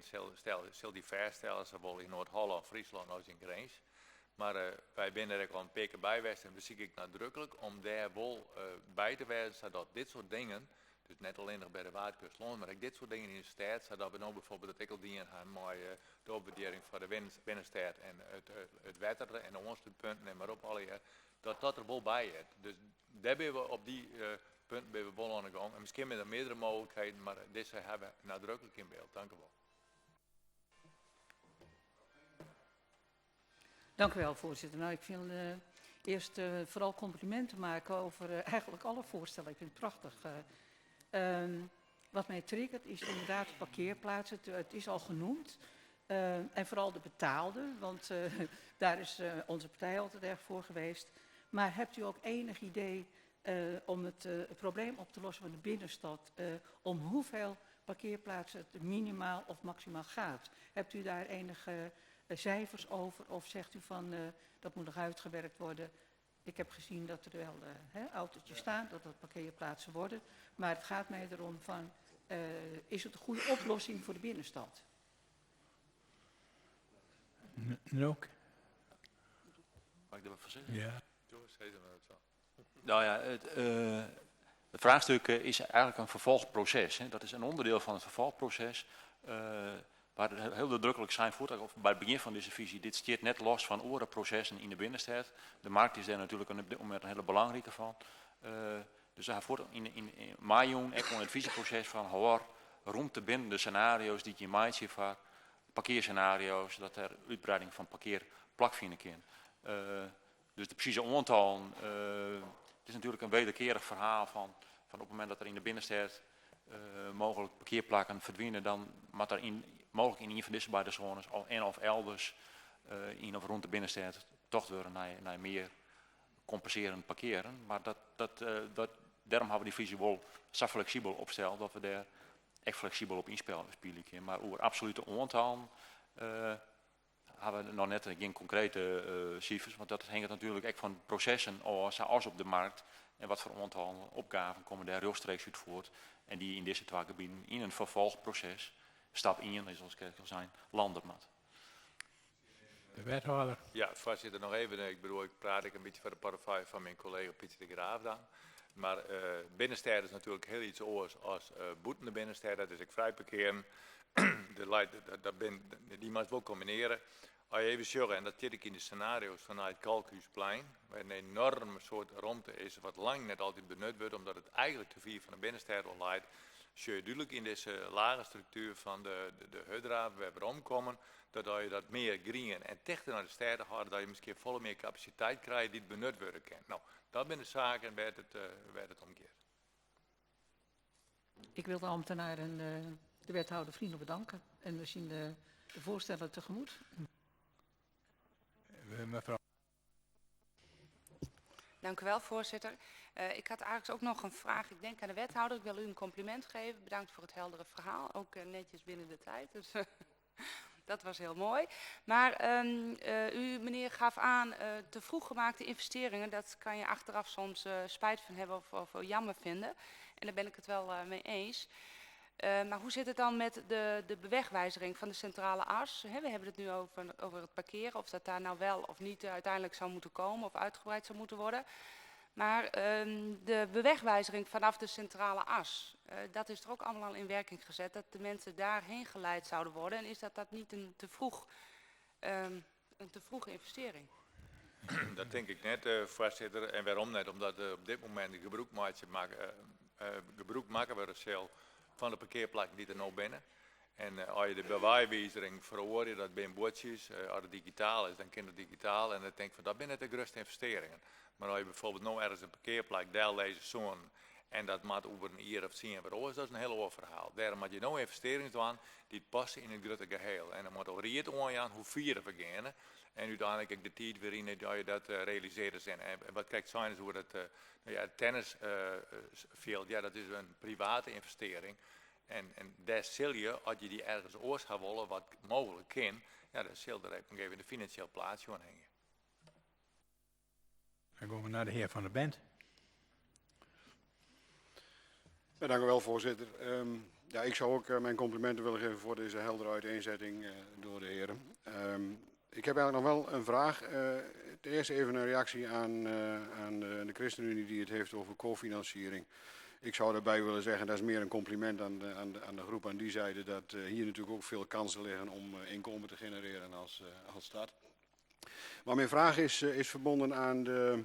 zal die vaststellen, zowel in Noord-Holland, Friesland als in Grens. Maar uh, wij zijn er ook al een paar bij geweest en we zie ik nadrukkelijk om daar wel uh, bij te wezen, zodat dit soort dingen Dus net allinnich by de Waadkust lâns, mar ek dit soart dingen yn de stêd, sadat we no bijvoorbeeld dat ek al dien ha mei de opwaardearring foar de binnenstêd en it wetter en de oanslútpunten en mar op allegear, dat dat der wol by heart. Dus dêr binne we op dy punten binne we wol oan de gong. En miskien binne der meardere mooglikheden, mar dizze ha we nadruklik yn byld. Dank u wol. Dank u wel, voorzitter. Nou, ik wil uh, eerst uh, vooral complimenten maken over uh, eigenlijk alle voorstellen. Ik vind het prachtig. Um, wat mij triggert is inderdaad de parkeerplaatsen. Het, het is al genoemd. Uh, en vooral de betaalde, want uh, daar is uh, onze partij altijd erg voor geweest. Maar hebt u ook enig idee uh, om het uh, probleem op te lossen van de binnenstad? Uh, om hoeveel parkeerplaatsen het minimaal of maximaal gaat? Hebt u daar enige cijfers over of zegt u van uh, dat moet nog uitgewerkt worden? Ik heb gezien dat er wel uh, autootjes staan, dat dat parkeerplaatsen worden. Maar het gaat mij erom van, uh, is het een goede oplossing voor de binnenstad? Nook. Mag ik er wat van zeggen? Ja. Nou ja, het, uh, het vraagstuk is eigenlijk een vervolgproces. Hè. Dat is een onderdeel van het vervolgproces. Uh, waar het heel nadrukkelijk zijn voort, of bij het begin van deze visie, dit staat net los van andere processen in de binnenstad. De markt is daar natuurlijk op dit moment een hele belangrijke van. Uh, dus daar voort in, in, in mei ook het visieproces van hoor, rond de binnen de scenario's die je maakt voor parkeerscenario's, dat er uitbreiding van parkeerplak vinden kan. Uh, dus de precieze aantallen, uh, het is natuurlijk een wederkerig verhaal van, van op het moment dat er in de binnenstad uh, mogelijk parkeerplakken verdwijnen, dan moet er in, mogelijk in een van deze beide zones en of elders uh, in of rond de binnenstad toch worden naar, naar meer compenserend parkeren. Maar dat, dat, uh, dat, daarom hebben we die visie wel zo flexibel opgesteld dat we daar echt flexibel op inspelen. Maar over absolute aantallen uh, hebben we nog net geen concrete uh, cijfers, want dat hangt natuurlijk echt van processen zoals op de markt en wat voor aantal opgaven komen daar rechtstreeks uit voort en die in deze twee gebieden in een vervolgproces, stap 1, zoals ik al zei, landen moet. De wethouder. Ja, voorzitter, nog even. Ik bedoel, ik praat ik een beetje voor de portefeuille van mijn collega Pieter de Graaf dan. Maar uh, binnenstad is natuurlijk heel iets anders als uh, boeten de binnenstad. Dat is ik vrij parkeren. de, dat, dat ben, die moet wel combineren. Als je even zorgen, en dat zit ik in de scenario's vanuit Kalkhuisplein, waar een enorme soort ruimte is, wat lang net altijd benut wordt, omdat het eigenlijk te vier van de binnenstad al leidt. Zie je duidelijk in deze lage structuur van de, de, de Hudra, waar we omkomen, dat als je dat meer green en dichter naar de steden gaat, dat je misschien volle meer capaciteit krijgt die het benut worden kan. Nou, dat zijn de zaken waar het, uh, waar het om gaat. Ik wil de ambtenaar en de, de wethouder vriendelijk bedanken. En we zien de, de voorstellen tegemoet. Mevrouw. Dank u wel, voorzitter. Uh, ik had eigenlijk ook nog een vraag. Ik denk aan de wethouder. Ik wil u een compliment geven. Bedankt voor het heldere verhaal. Ook uh, netjes binnen de tijd. Dus dat was heel mooi. Maar um, uh, u, meneer, gaf aan uh, te vroeg gemaakte investeringen. Dat kan je achteraf soms uh, spijt van hebben of, of jammer vinden. En daar ben ik het wel uh, mee eens. Uh, maar hoe zit het dan met de, de bewegwijzering van de centrale as? He, we hebben het nu over, over het parkeren, of dat daar nou wel of niet uiteindelijk zou moeten komen of uitgebreid zou moeten worden. Maar um, de bewegwijzering vanaf de centrale as, uh, dat is er ook allemaal al in werking gezet, dat de mensen daarheen geleid zouden worden. En is dat, dat niet een te, vroeg, um, een te vroege investering? Dat denk ik net, uh, voorzitter. En waarom net? Omdat uh, op dit moment gebruik maken, uh, gebruik maken we zelf van de parkeerplakken die er nou binnen. En uh, als je de bewijswijzering veroordeelt, dat zijn bordjes, uh, als het digitaal is, dan kan het digitaal. En dan denk ik van, dat zijn net de grootste investeringen. Maar als je bijvoorbeeld nou ergens een parkeerplek, daar lezen zo'n, en dat moet over een jaar of tien weer dat is een heel ander verhaal. Daarom moet je nou investeringen doen die passen in het grote geheel. En dan moet ook riet aan hoe vieren we gaan. En uiteindelijk ook de tijd weer in dat je dat uh, realiseren zijn. En wat kijkt zijn is hoe dat, uh, nou ja, het tennisveld, uh, ja, dat is een private investering. En, en daar zul je, als je die ergens oors gaat willen, wat mogelijk kan, ja, dan zul je er even de financieel plaatsje aan hangen. Dan gaan we naar de heer Van der Bent. Ja, dank u wel, voorzitter. Um, ja, ik zou ook uh, mijn complimenten willen geven voor deze heldere uiteenzetting uh, door de heren. Um, ik heb eigenlijk nog wel een vraag. Uh, het eerst even een reactie aan, aan de, de ChristenUnie die het heeft over cofinanciering. Ik zou daarbij willen zeggen, dat is meer een compliment aan de, aan de, aan de groep aan die zijde, dat hier natuurlijk ook veel kansen liggen om inkomen te genereren als, als stad. Maar mijn vraag is, is verbonden aan de,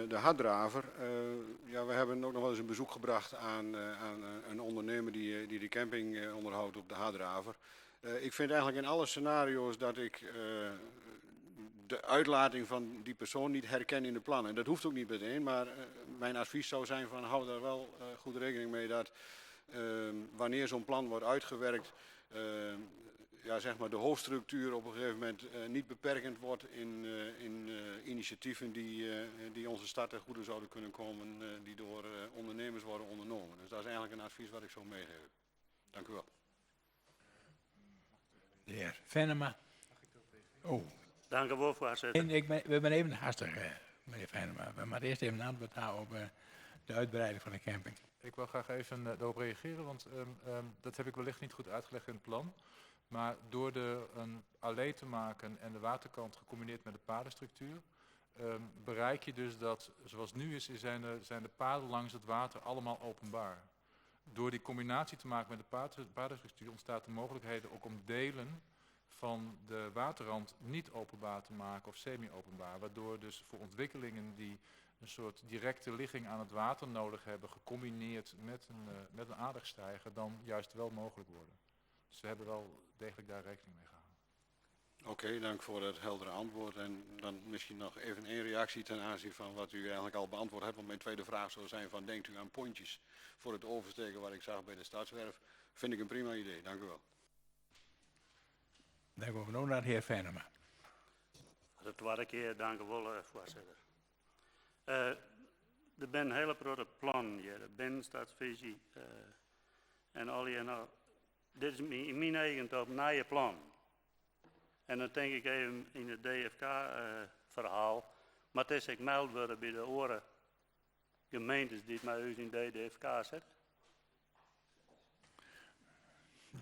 de Harddraver. Ja, we hebben ook nog wel eens een bezoek gebracht aan, aan een ondernemer die, die de camping onderhoudt op de Harddraver. Ik vind eigenlijk in alle scenario's dat ik de uitlating van die persoon niet herken in de plannen. En dat hoeft ook niet meteen, maar mijn advies zou zijn van hou daar wel goed rekening mee dat wanneer zo'n plan wordt uitgewerkt, ja, zeg maar de hoofdstructuur op een gegeven moment niet beperkend wordt in, in initiatieven die, die onze stad ten goede zouden kunnen komen, die door ondernemers worden ondernomen. Dus dat is eigenlijk een advies wat ik zo meegeef. Dank u wel. De heer Venema. Oh. Dank u wel, voorzitter. En ik ben, we zijn even haastig, meneer Venema. We moeten eerst even een antwoord houden op de uitbreiding van de camping. Ik wil graag even daarop reageren, want um, um, dat heb ik wellicht niet goed uitgelegd in het plan. Maar door de een allee te maken en de waterkant gecombineerd met de padenstructuur, um, bereik je dus dat, zoals nu is, zijn de, zijn de paden langs het water allemaal openbaar. Door die combinatie te maken met de padenstructuur ontstaat de mogelijkheden ook om delen van de waterrand niet openbaar te maken of semi-openbaar. Waardoor dus voor ontwikkelingen die een soort directe ligging aan het water nodig hebben, gecombineerd met een, met een aardigstijger, dan juist wel mogelijk worden. Dus we hebben wel degelijk daar rekening mee gehouden. Oké, okay, dank voor het heldere antwoord. En dan misschien nog even één reactie ten aanzien van wat u eigenlijk al beantwoord hebt. Want mijn tweede vraag zou zijn van, denkt u aan pontjes voor het oversteken wat ik zag bij de Stadswerf? Vind ik een prima idee, dank u wel. Dan gaan we nu naar de heer Venema. De tweede keer, dank u wel, voorzitter. Er zijn hele grote plannen hier, de binnenstadsvisie uh, en al die, nou, dit is in mijn eigen op nieuwe plan. En dan denk ik even in het DFK-verhaal, uh, maar het is ik meld worden bij de oren gemeentes die het met u in de DFK zetten.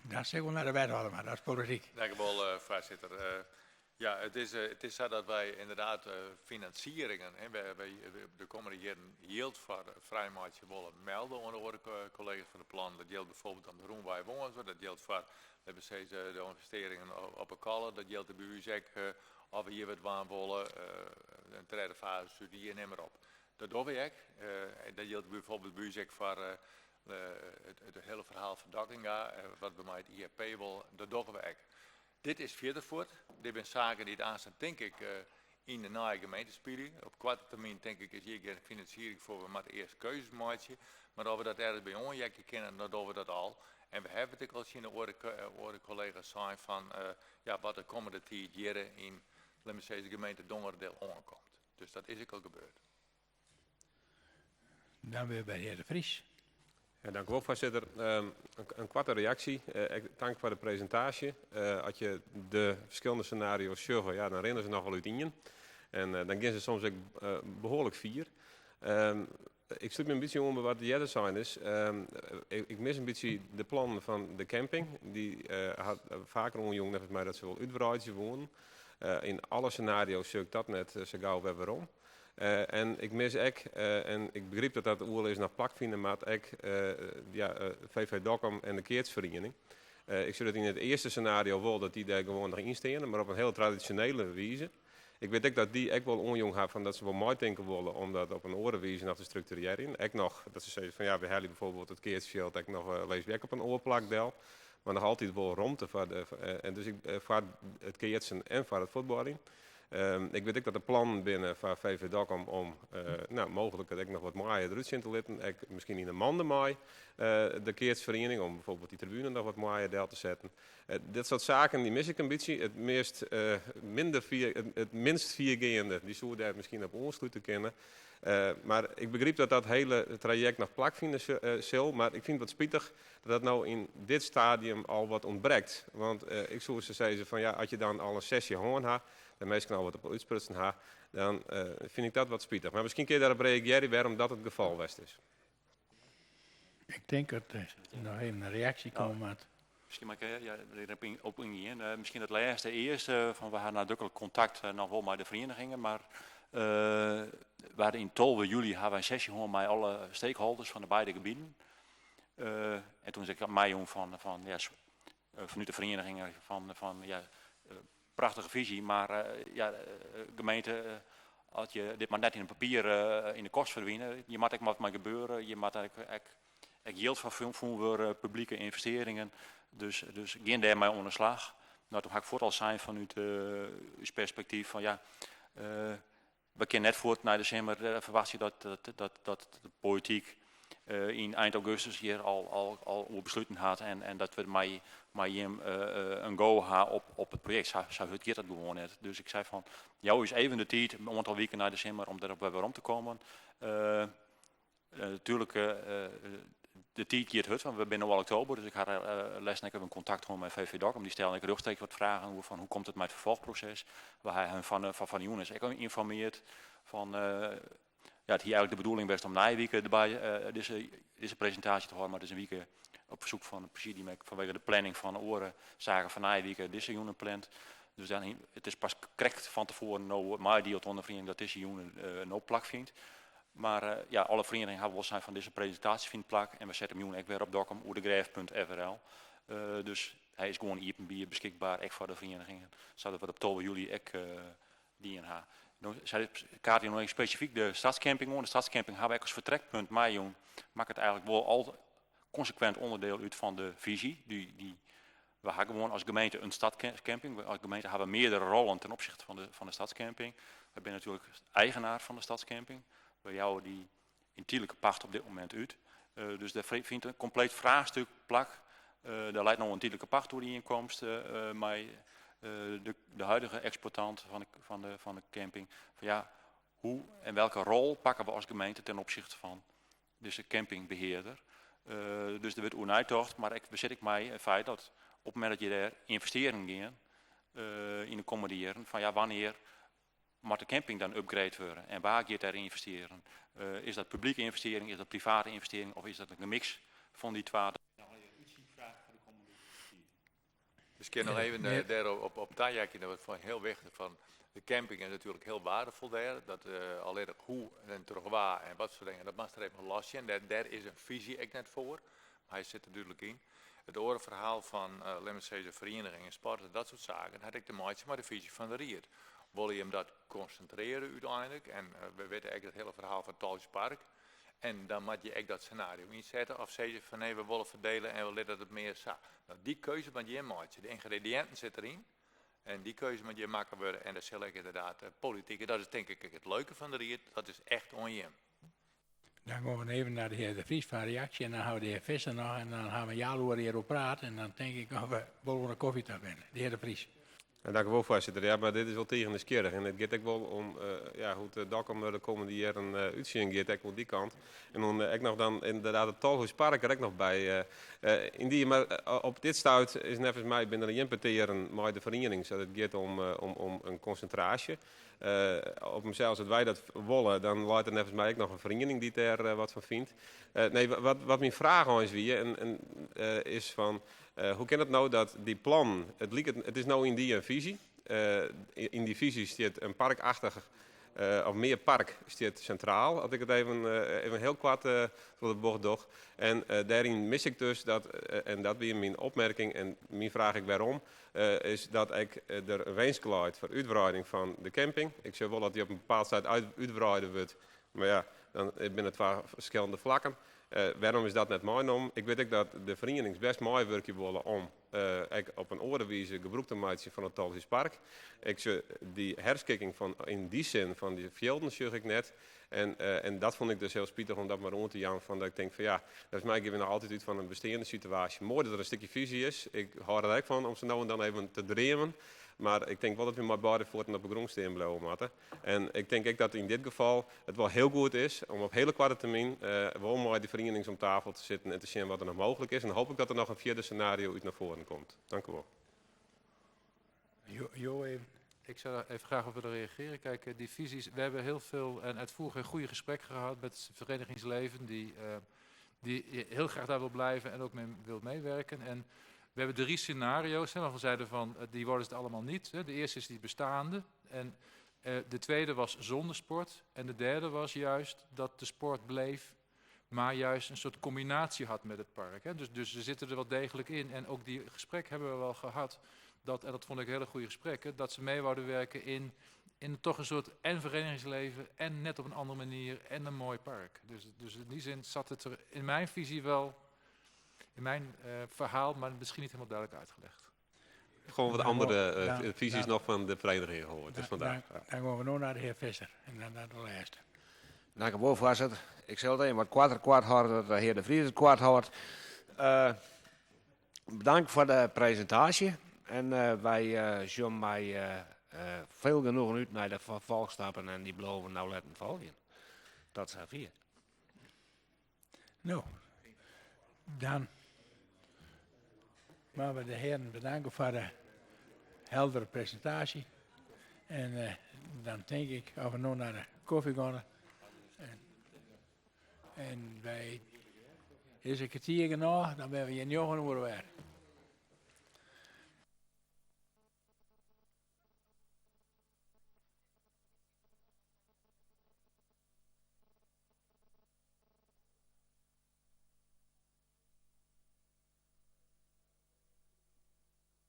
Dat zeg ik naar de wethouder, maar dat is politiek. Dank u wel, uh, voorzitter. Uh, ja, het is, uh, het is zo dat wij inderdaad financieringen, hè, wij, wij, de komende jaren yield voor vrijmaatje willen melden onder de collega's van de plan. Dat geldt bijvoorbeeld aan de Roenwij Wonen, dat geldt voor de investeringen op een kallen, dat geldt bij u of we hier wat waan willen, een tweede fase studie en neem maar op. Dat doen we ook. Dat geldt bijvoorbeeld bij u voor het, het, hele verhaal van Dokkinga, wat bij mij het IRP wil, dat doen we ook. Dit is verder voort. Dit zijn zaken die het aanstaan, denk ik, in de nieuwe gemeente Op korte termijn, denk ik, is hier geen financiering voor. We moeten eerst keuzes maken. Maar of we dat ergens bij ons kennen, dan doen we dat al. En we hebben het ook al zien de oren collega's zijn van ja, wat de komende 10 jaren in de gemeente Dongerdeel aankomt. Dus dat is ook al gebeurd. Dan weer bij de heer De Vries. Ja, dank u wel, voorzitter. Um, een, een korte reactie. Ik dank voor de presentatie. Als je de verschillende scenario's ziet, ja, dan rennen ze nogal uit in. En dan gaan ze soms ook behoorlijk vier. Um, ik sluit me een beetje om bij wat de jette zijn is. Um, ik, ik, mis een beetje de plannen van de camping. Die had vaker onjong net mij dat ze wel uitbreiden wonen. In alle scenario's zoek ik dat net zo gauw weer waarom. En ik mis ook, en ik begreep dat dat oorlog is naar plak vinden, maar ook ja, VV Dokkum en de Keertsvereniging. Ik zie dat in het eerste scenario wel dat die daar gewoon nog in staan, maar op een heel traditionele wijze. Ik weet ook dat die ook wel onjong hebben van dat ze wel mooi denken willen om dat op een orenwijze nog te structureren. Ook nog dat ze zeggen van ja, we hebben bijvoorbeeld het Keertsveld ook nog uh, leeswerk op een oorplakdel. Maar nog altijd wel ruimte voor de, en dus ik, voor het keertsen en voor het voetballing. Um, ik weet ook dat de plannen binnen van VV Dokkum om uh, nou, mogelijk dat ik nog wat mooier eruit zien te laten. Ik, misschien in de manden mooi uh, de keertsvereniging om bijvoorbeeld die tribune nog wat mooier deel te zetten. Uh, dit soort zaken die mis ik een beetje. Het, meest, minder vier, het, het minst viergaande, die zou daar misschien op ons te kennen. Uh, maar ik begreep dat dat hele traject nog plak vinden zal. Maar ik vind het wat spietig dat dat nou in dit stadium al wat ontbreekt. Want uh, ik zou ze zeggen van ja, als je dan al een sessie hoorn had, de meesten al wat op uitsprutsen ha, dan vind ik dat wat spietig. Maar misschien kun je daarop reageren waarom dat het geval was is. Ik denk dat er nog even een reactie komt. Maar Misschien mag ik ja, erop op ingaan. Misschien het laatste eerst, van we hadden nadrukkelijk contact nog wel met de verenigingen, maar We hadden yn 12 july hawwe wy in sesje hân mei alle stakeholders fan de beide gebieten. En toen is ek meijûn fan, fan, ja, fanút de ferienigingen fan, fan ja, prachtige fisy, mar ja, gemeente, as je dit mar net yn in papier yn de kast ferdwine, je moat ek wat mei gebeure, je moat ek, ek, ek jild foar fûn wurde, publike ynvestearringen, dus, dus gean dêrmei oan de slach. No, toen ha ik fuort al sein fanút ús perspektyf fan ja, we kinne net fuort nei de simmer ferwachtsje dat, dat, dat, dat de polityk yn ein augustus hjir al, al, al oer besluten hat en, en dat we mei, mei jim in go ha op, op it projekt. Sa, sa hurd giet dat gewoan net. Dus ik sei fan, jou ús even de tiid, in oantal wiken nei de simmer, om derop wer werom te kommen. Natuerlik, de tiid giet hurd, want we binne no al oktober, dus ik ha lêsten ek even kontakt hân mei VV Dokkum. Dy stelde ek rjochtstreeks wat fragen oer fan hoe komt it mei it ferfolchproses. We ha hun fan fan de jûn is ek al ynformeard fan, ja, it hie eigentlik de bedoeling west om nije wike derby dizze, dizze presintaasje te hâlden, mar it is in wike op fersoek fan it presidium ek fanwege de planning fan oare saken fan nije wike dizze jûn pland. Dus dan, it is pas krekt fan tefoaren no meidield oan de feriening dat dizze jûn no plakfynt. Mar ja, alle ferienigingen hawwe wol sein fan dizze presintaasje fynt plak en we sette him jûn ek wer op Dokkum oer de grêft.frl. Dus hy is gewoan iepenbier beskikber ek foar de ferienigingen, sadat we dat op 12 july ek dien ha. No sei kaart noch spesifyk de stadscamping oan. De stadscamping hawwe we ek as fertrekpunt meijûn, makket eigentlik wol al konsekwint onderdeel út fan de fisy. Dy, dy, we ha gewoan as gemeente in stadscamping. As gemeente hawwe we meardere rollen ten opzichte fan de, fan de stadscamping. Wy binne natuerlik eigenaar fan de stadscamping. We jouwe dy yn tydlike pacht op dit momint út. Dus dêr fynt in kompleet fraachstuk plak. Der leit no in tydlike pachtoerienkomst mei de, de huidige exploitant fan de, fan de, fan de camping. Fan ja, hoe en welke rol pakke we as gemeente ten opzichte fan dizze campingbehearder. Dus der wurdt oer neitocht, mar ek, we sitte ek mei it feit dat op it momint dat je dêr ynvestearjen gean yn de kommende jierren, fan ja, wannear moat de camping dan upgrade wurde en wa giet dêr ynvestearjen? Is dat publike ynvestearring, is dat private ynvestearring of is dat in gemiks fan dy twa? Miskien noch even uh, dêr op, op taheakje, dat fyn ik hiel wichtich. Fan de camping is natuerlik hiel weardefol dêr. Dat uh, allinnich hoe en troch wa en wat soart dingen, dat moatst der even los sjen. Dêr, dêr is in fisy ek net foar, mar hy sit der dúdlik yn. It oare ferhaal fan uh, lit my sizze, ferienigingen, sport en dat soart saken, hat ek te meitsjen mei de fisy fan de ried. Wolle jim dat konsintrearje úteinlik? En uh, we witte ek it hiele ferhaal fan Tolhúspark. En dan moat je ek dat senario ynsette of sizze fan nee, we wolle ferdele en we litte it mear sa. No, dy keuze moat jim meitsje. De yngrediïnten sitte deryn en dy keuze moat hjir makke wurde en dêr sil ek ynderdaad polityk, dat is tink ik ek it leuke fan de ried, dat is echt oan jim. Dan gean we even nei de hear De Vries foar in reaksje en dan hawwe we de hear Visser noch en dan hawwe we healoere hjir oer praat en dan tink ik of we wol oan de kofje ta binne. De hear De Vries. Ja, dank u wol, foarsitter. Ja, mar dit is wol tige nijsgjirrich en it giet ek wol om ja, hoe't Dokkum der de kommende jierren útsjen giet, ek oan dy kant. En dan ek noch dan ynderdaad it Tolhúspark der ek noch by. Yndie, mar op dit stuit is neffens my binne der gjin petearen mei de ferienings dat it giet om, om, om in konsintraasje. Op himsels, as wy dat wolle, dan leit der neffens my ek noch in feriening dy't dêr wat fan fynt. Nee, wat, wat myn fraach eins wie, en, en, is fan, Hoe kin it no dat dy plannen, it liket, it is no yndie in fisy, yn dy fisy stiet in parkachtich, of mear park stiet sintraal, as ik it even, even hiel koart troch de bocht doch. En dêryn mis ik dus dat, en dat wie myn opmerking en myn fraach ek wêrom, is dat ek der in winsk leit foar útwreiding fan de camping. Ik sjoch wol dat dy op in bepaald stuit útwreide wurdt, mar ja, dan binne it twa ferskillende flakken. Wêrom is dat net meinommen? Ik wit ek dat de ferienings best meiwurkje wolle om ek op in oare wize gebrûk te meitsjen fan it Tolhúspark. Ik sjoch dy herskikking fan yn dy sin fan dy fjilden sjoch ik net. En, en dat fûn ik dus hiel spitich om dat mar oan te jaan fan dat ik tink fan ja, neffens my gean we noch altyd út fan in besteande situaasje. Moai dat der in stikje fisy is. Ik hâld der ek fan om sa no en dan even te dreamen. Mar ik tink wol dat we mei beide fuotten op de grûn stean bliuwe moatte. En ik tink ek dat yn dit gefal it wol hiel goed is om op hiele koarte termyn wol mei de ferienings om tafel te sitten en te sjen wat der noch mooglik is. En dan hoop ik dat der noch in fjirde senario út nei foaren komt. Dank u wol. Jo even. Ik zou daar even graag op willen reageren. Kijk, die visies, we hebben heel veel en uitvoerige goede gesprekken gehad met het verenigingsleven, die, uh, die heel graag daar wil blijven en ook mee wil meewerken. En we hebben drie scenario's, hè, waarvan zeiden van, die worden het allemaal niet. Hè. De eerste is die bestaande. En De tweede was zonder sport. En de derde was juist dat de sport bleef, maar juist een soort combinatie had met het park. Hè. Dus, dus ze zitten er wel degelijk in. En ook die gesprek hebben we wel gehad. Dat, en dat vond ik hele goede gesprekken, dat ze mee wouden werken in, in toch een soort en verenigingsleven en net op een andere manier en een mooi park. Dus, dus in die zin zat het er in mijn visie wel, in mijn uh, verhaal, maar misschien niet helemaal duidelijk uitgelegd. Gewoon wat andere uh, visies nog van de vereniging gehoord. Dus vandaar. Dan, dan gaan we nu naar de heer Visser en dan naar de laatste. Dank u wel, voorzitter. Ik zal het even wat kwarter kwart houden, dat de heer De Vries het kwart houdt. Uh, bedankt voor de presentatie. En uh, wij uh, zullen mij uh, veel genoegen uit naar de vervolgstappen en die beloven nou letten volgen. Dat zijn vier. Nou, dan maar we de heren bedanken voor de heldere presentatie. En uh, dan denk ik of we nu naar de koffie gaan. En, en bij is een kwartier genoeg, dan ben we hier 9 uur weer.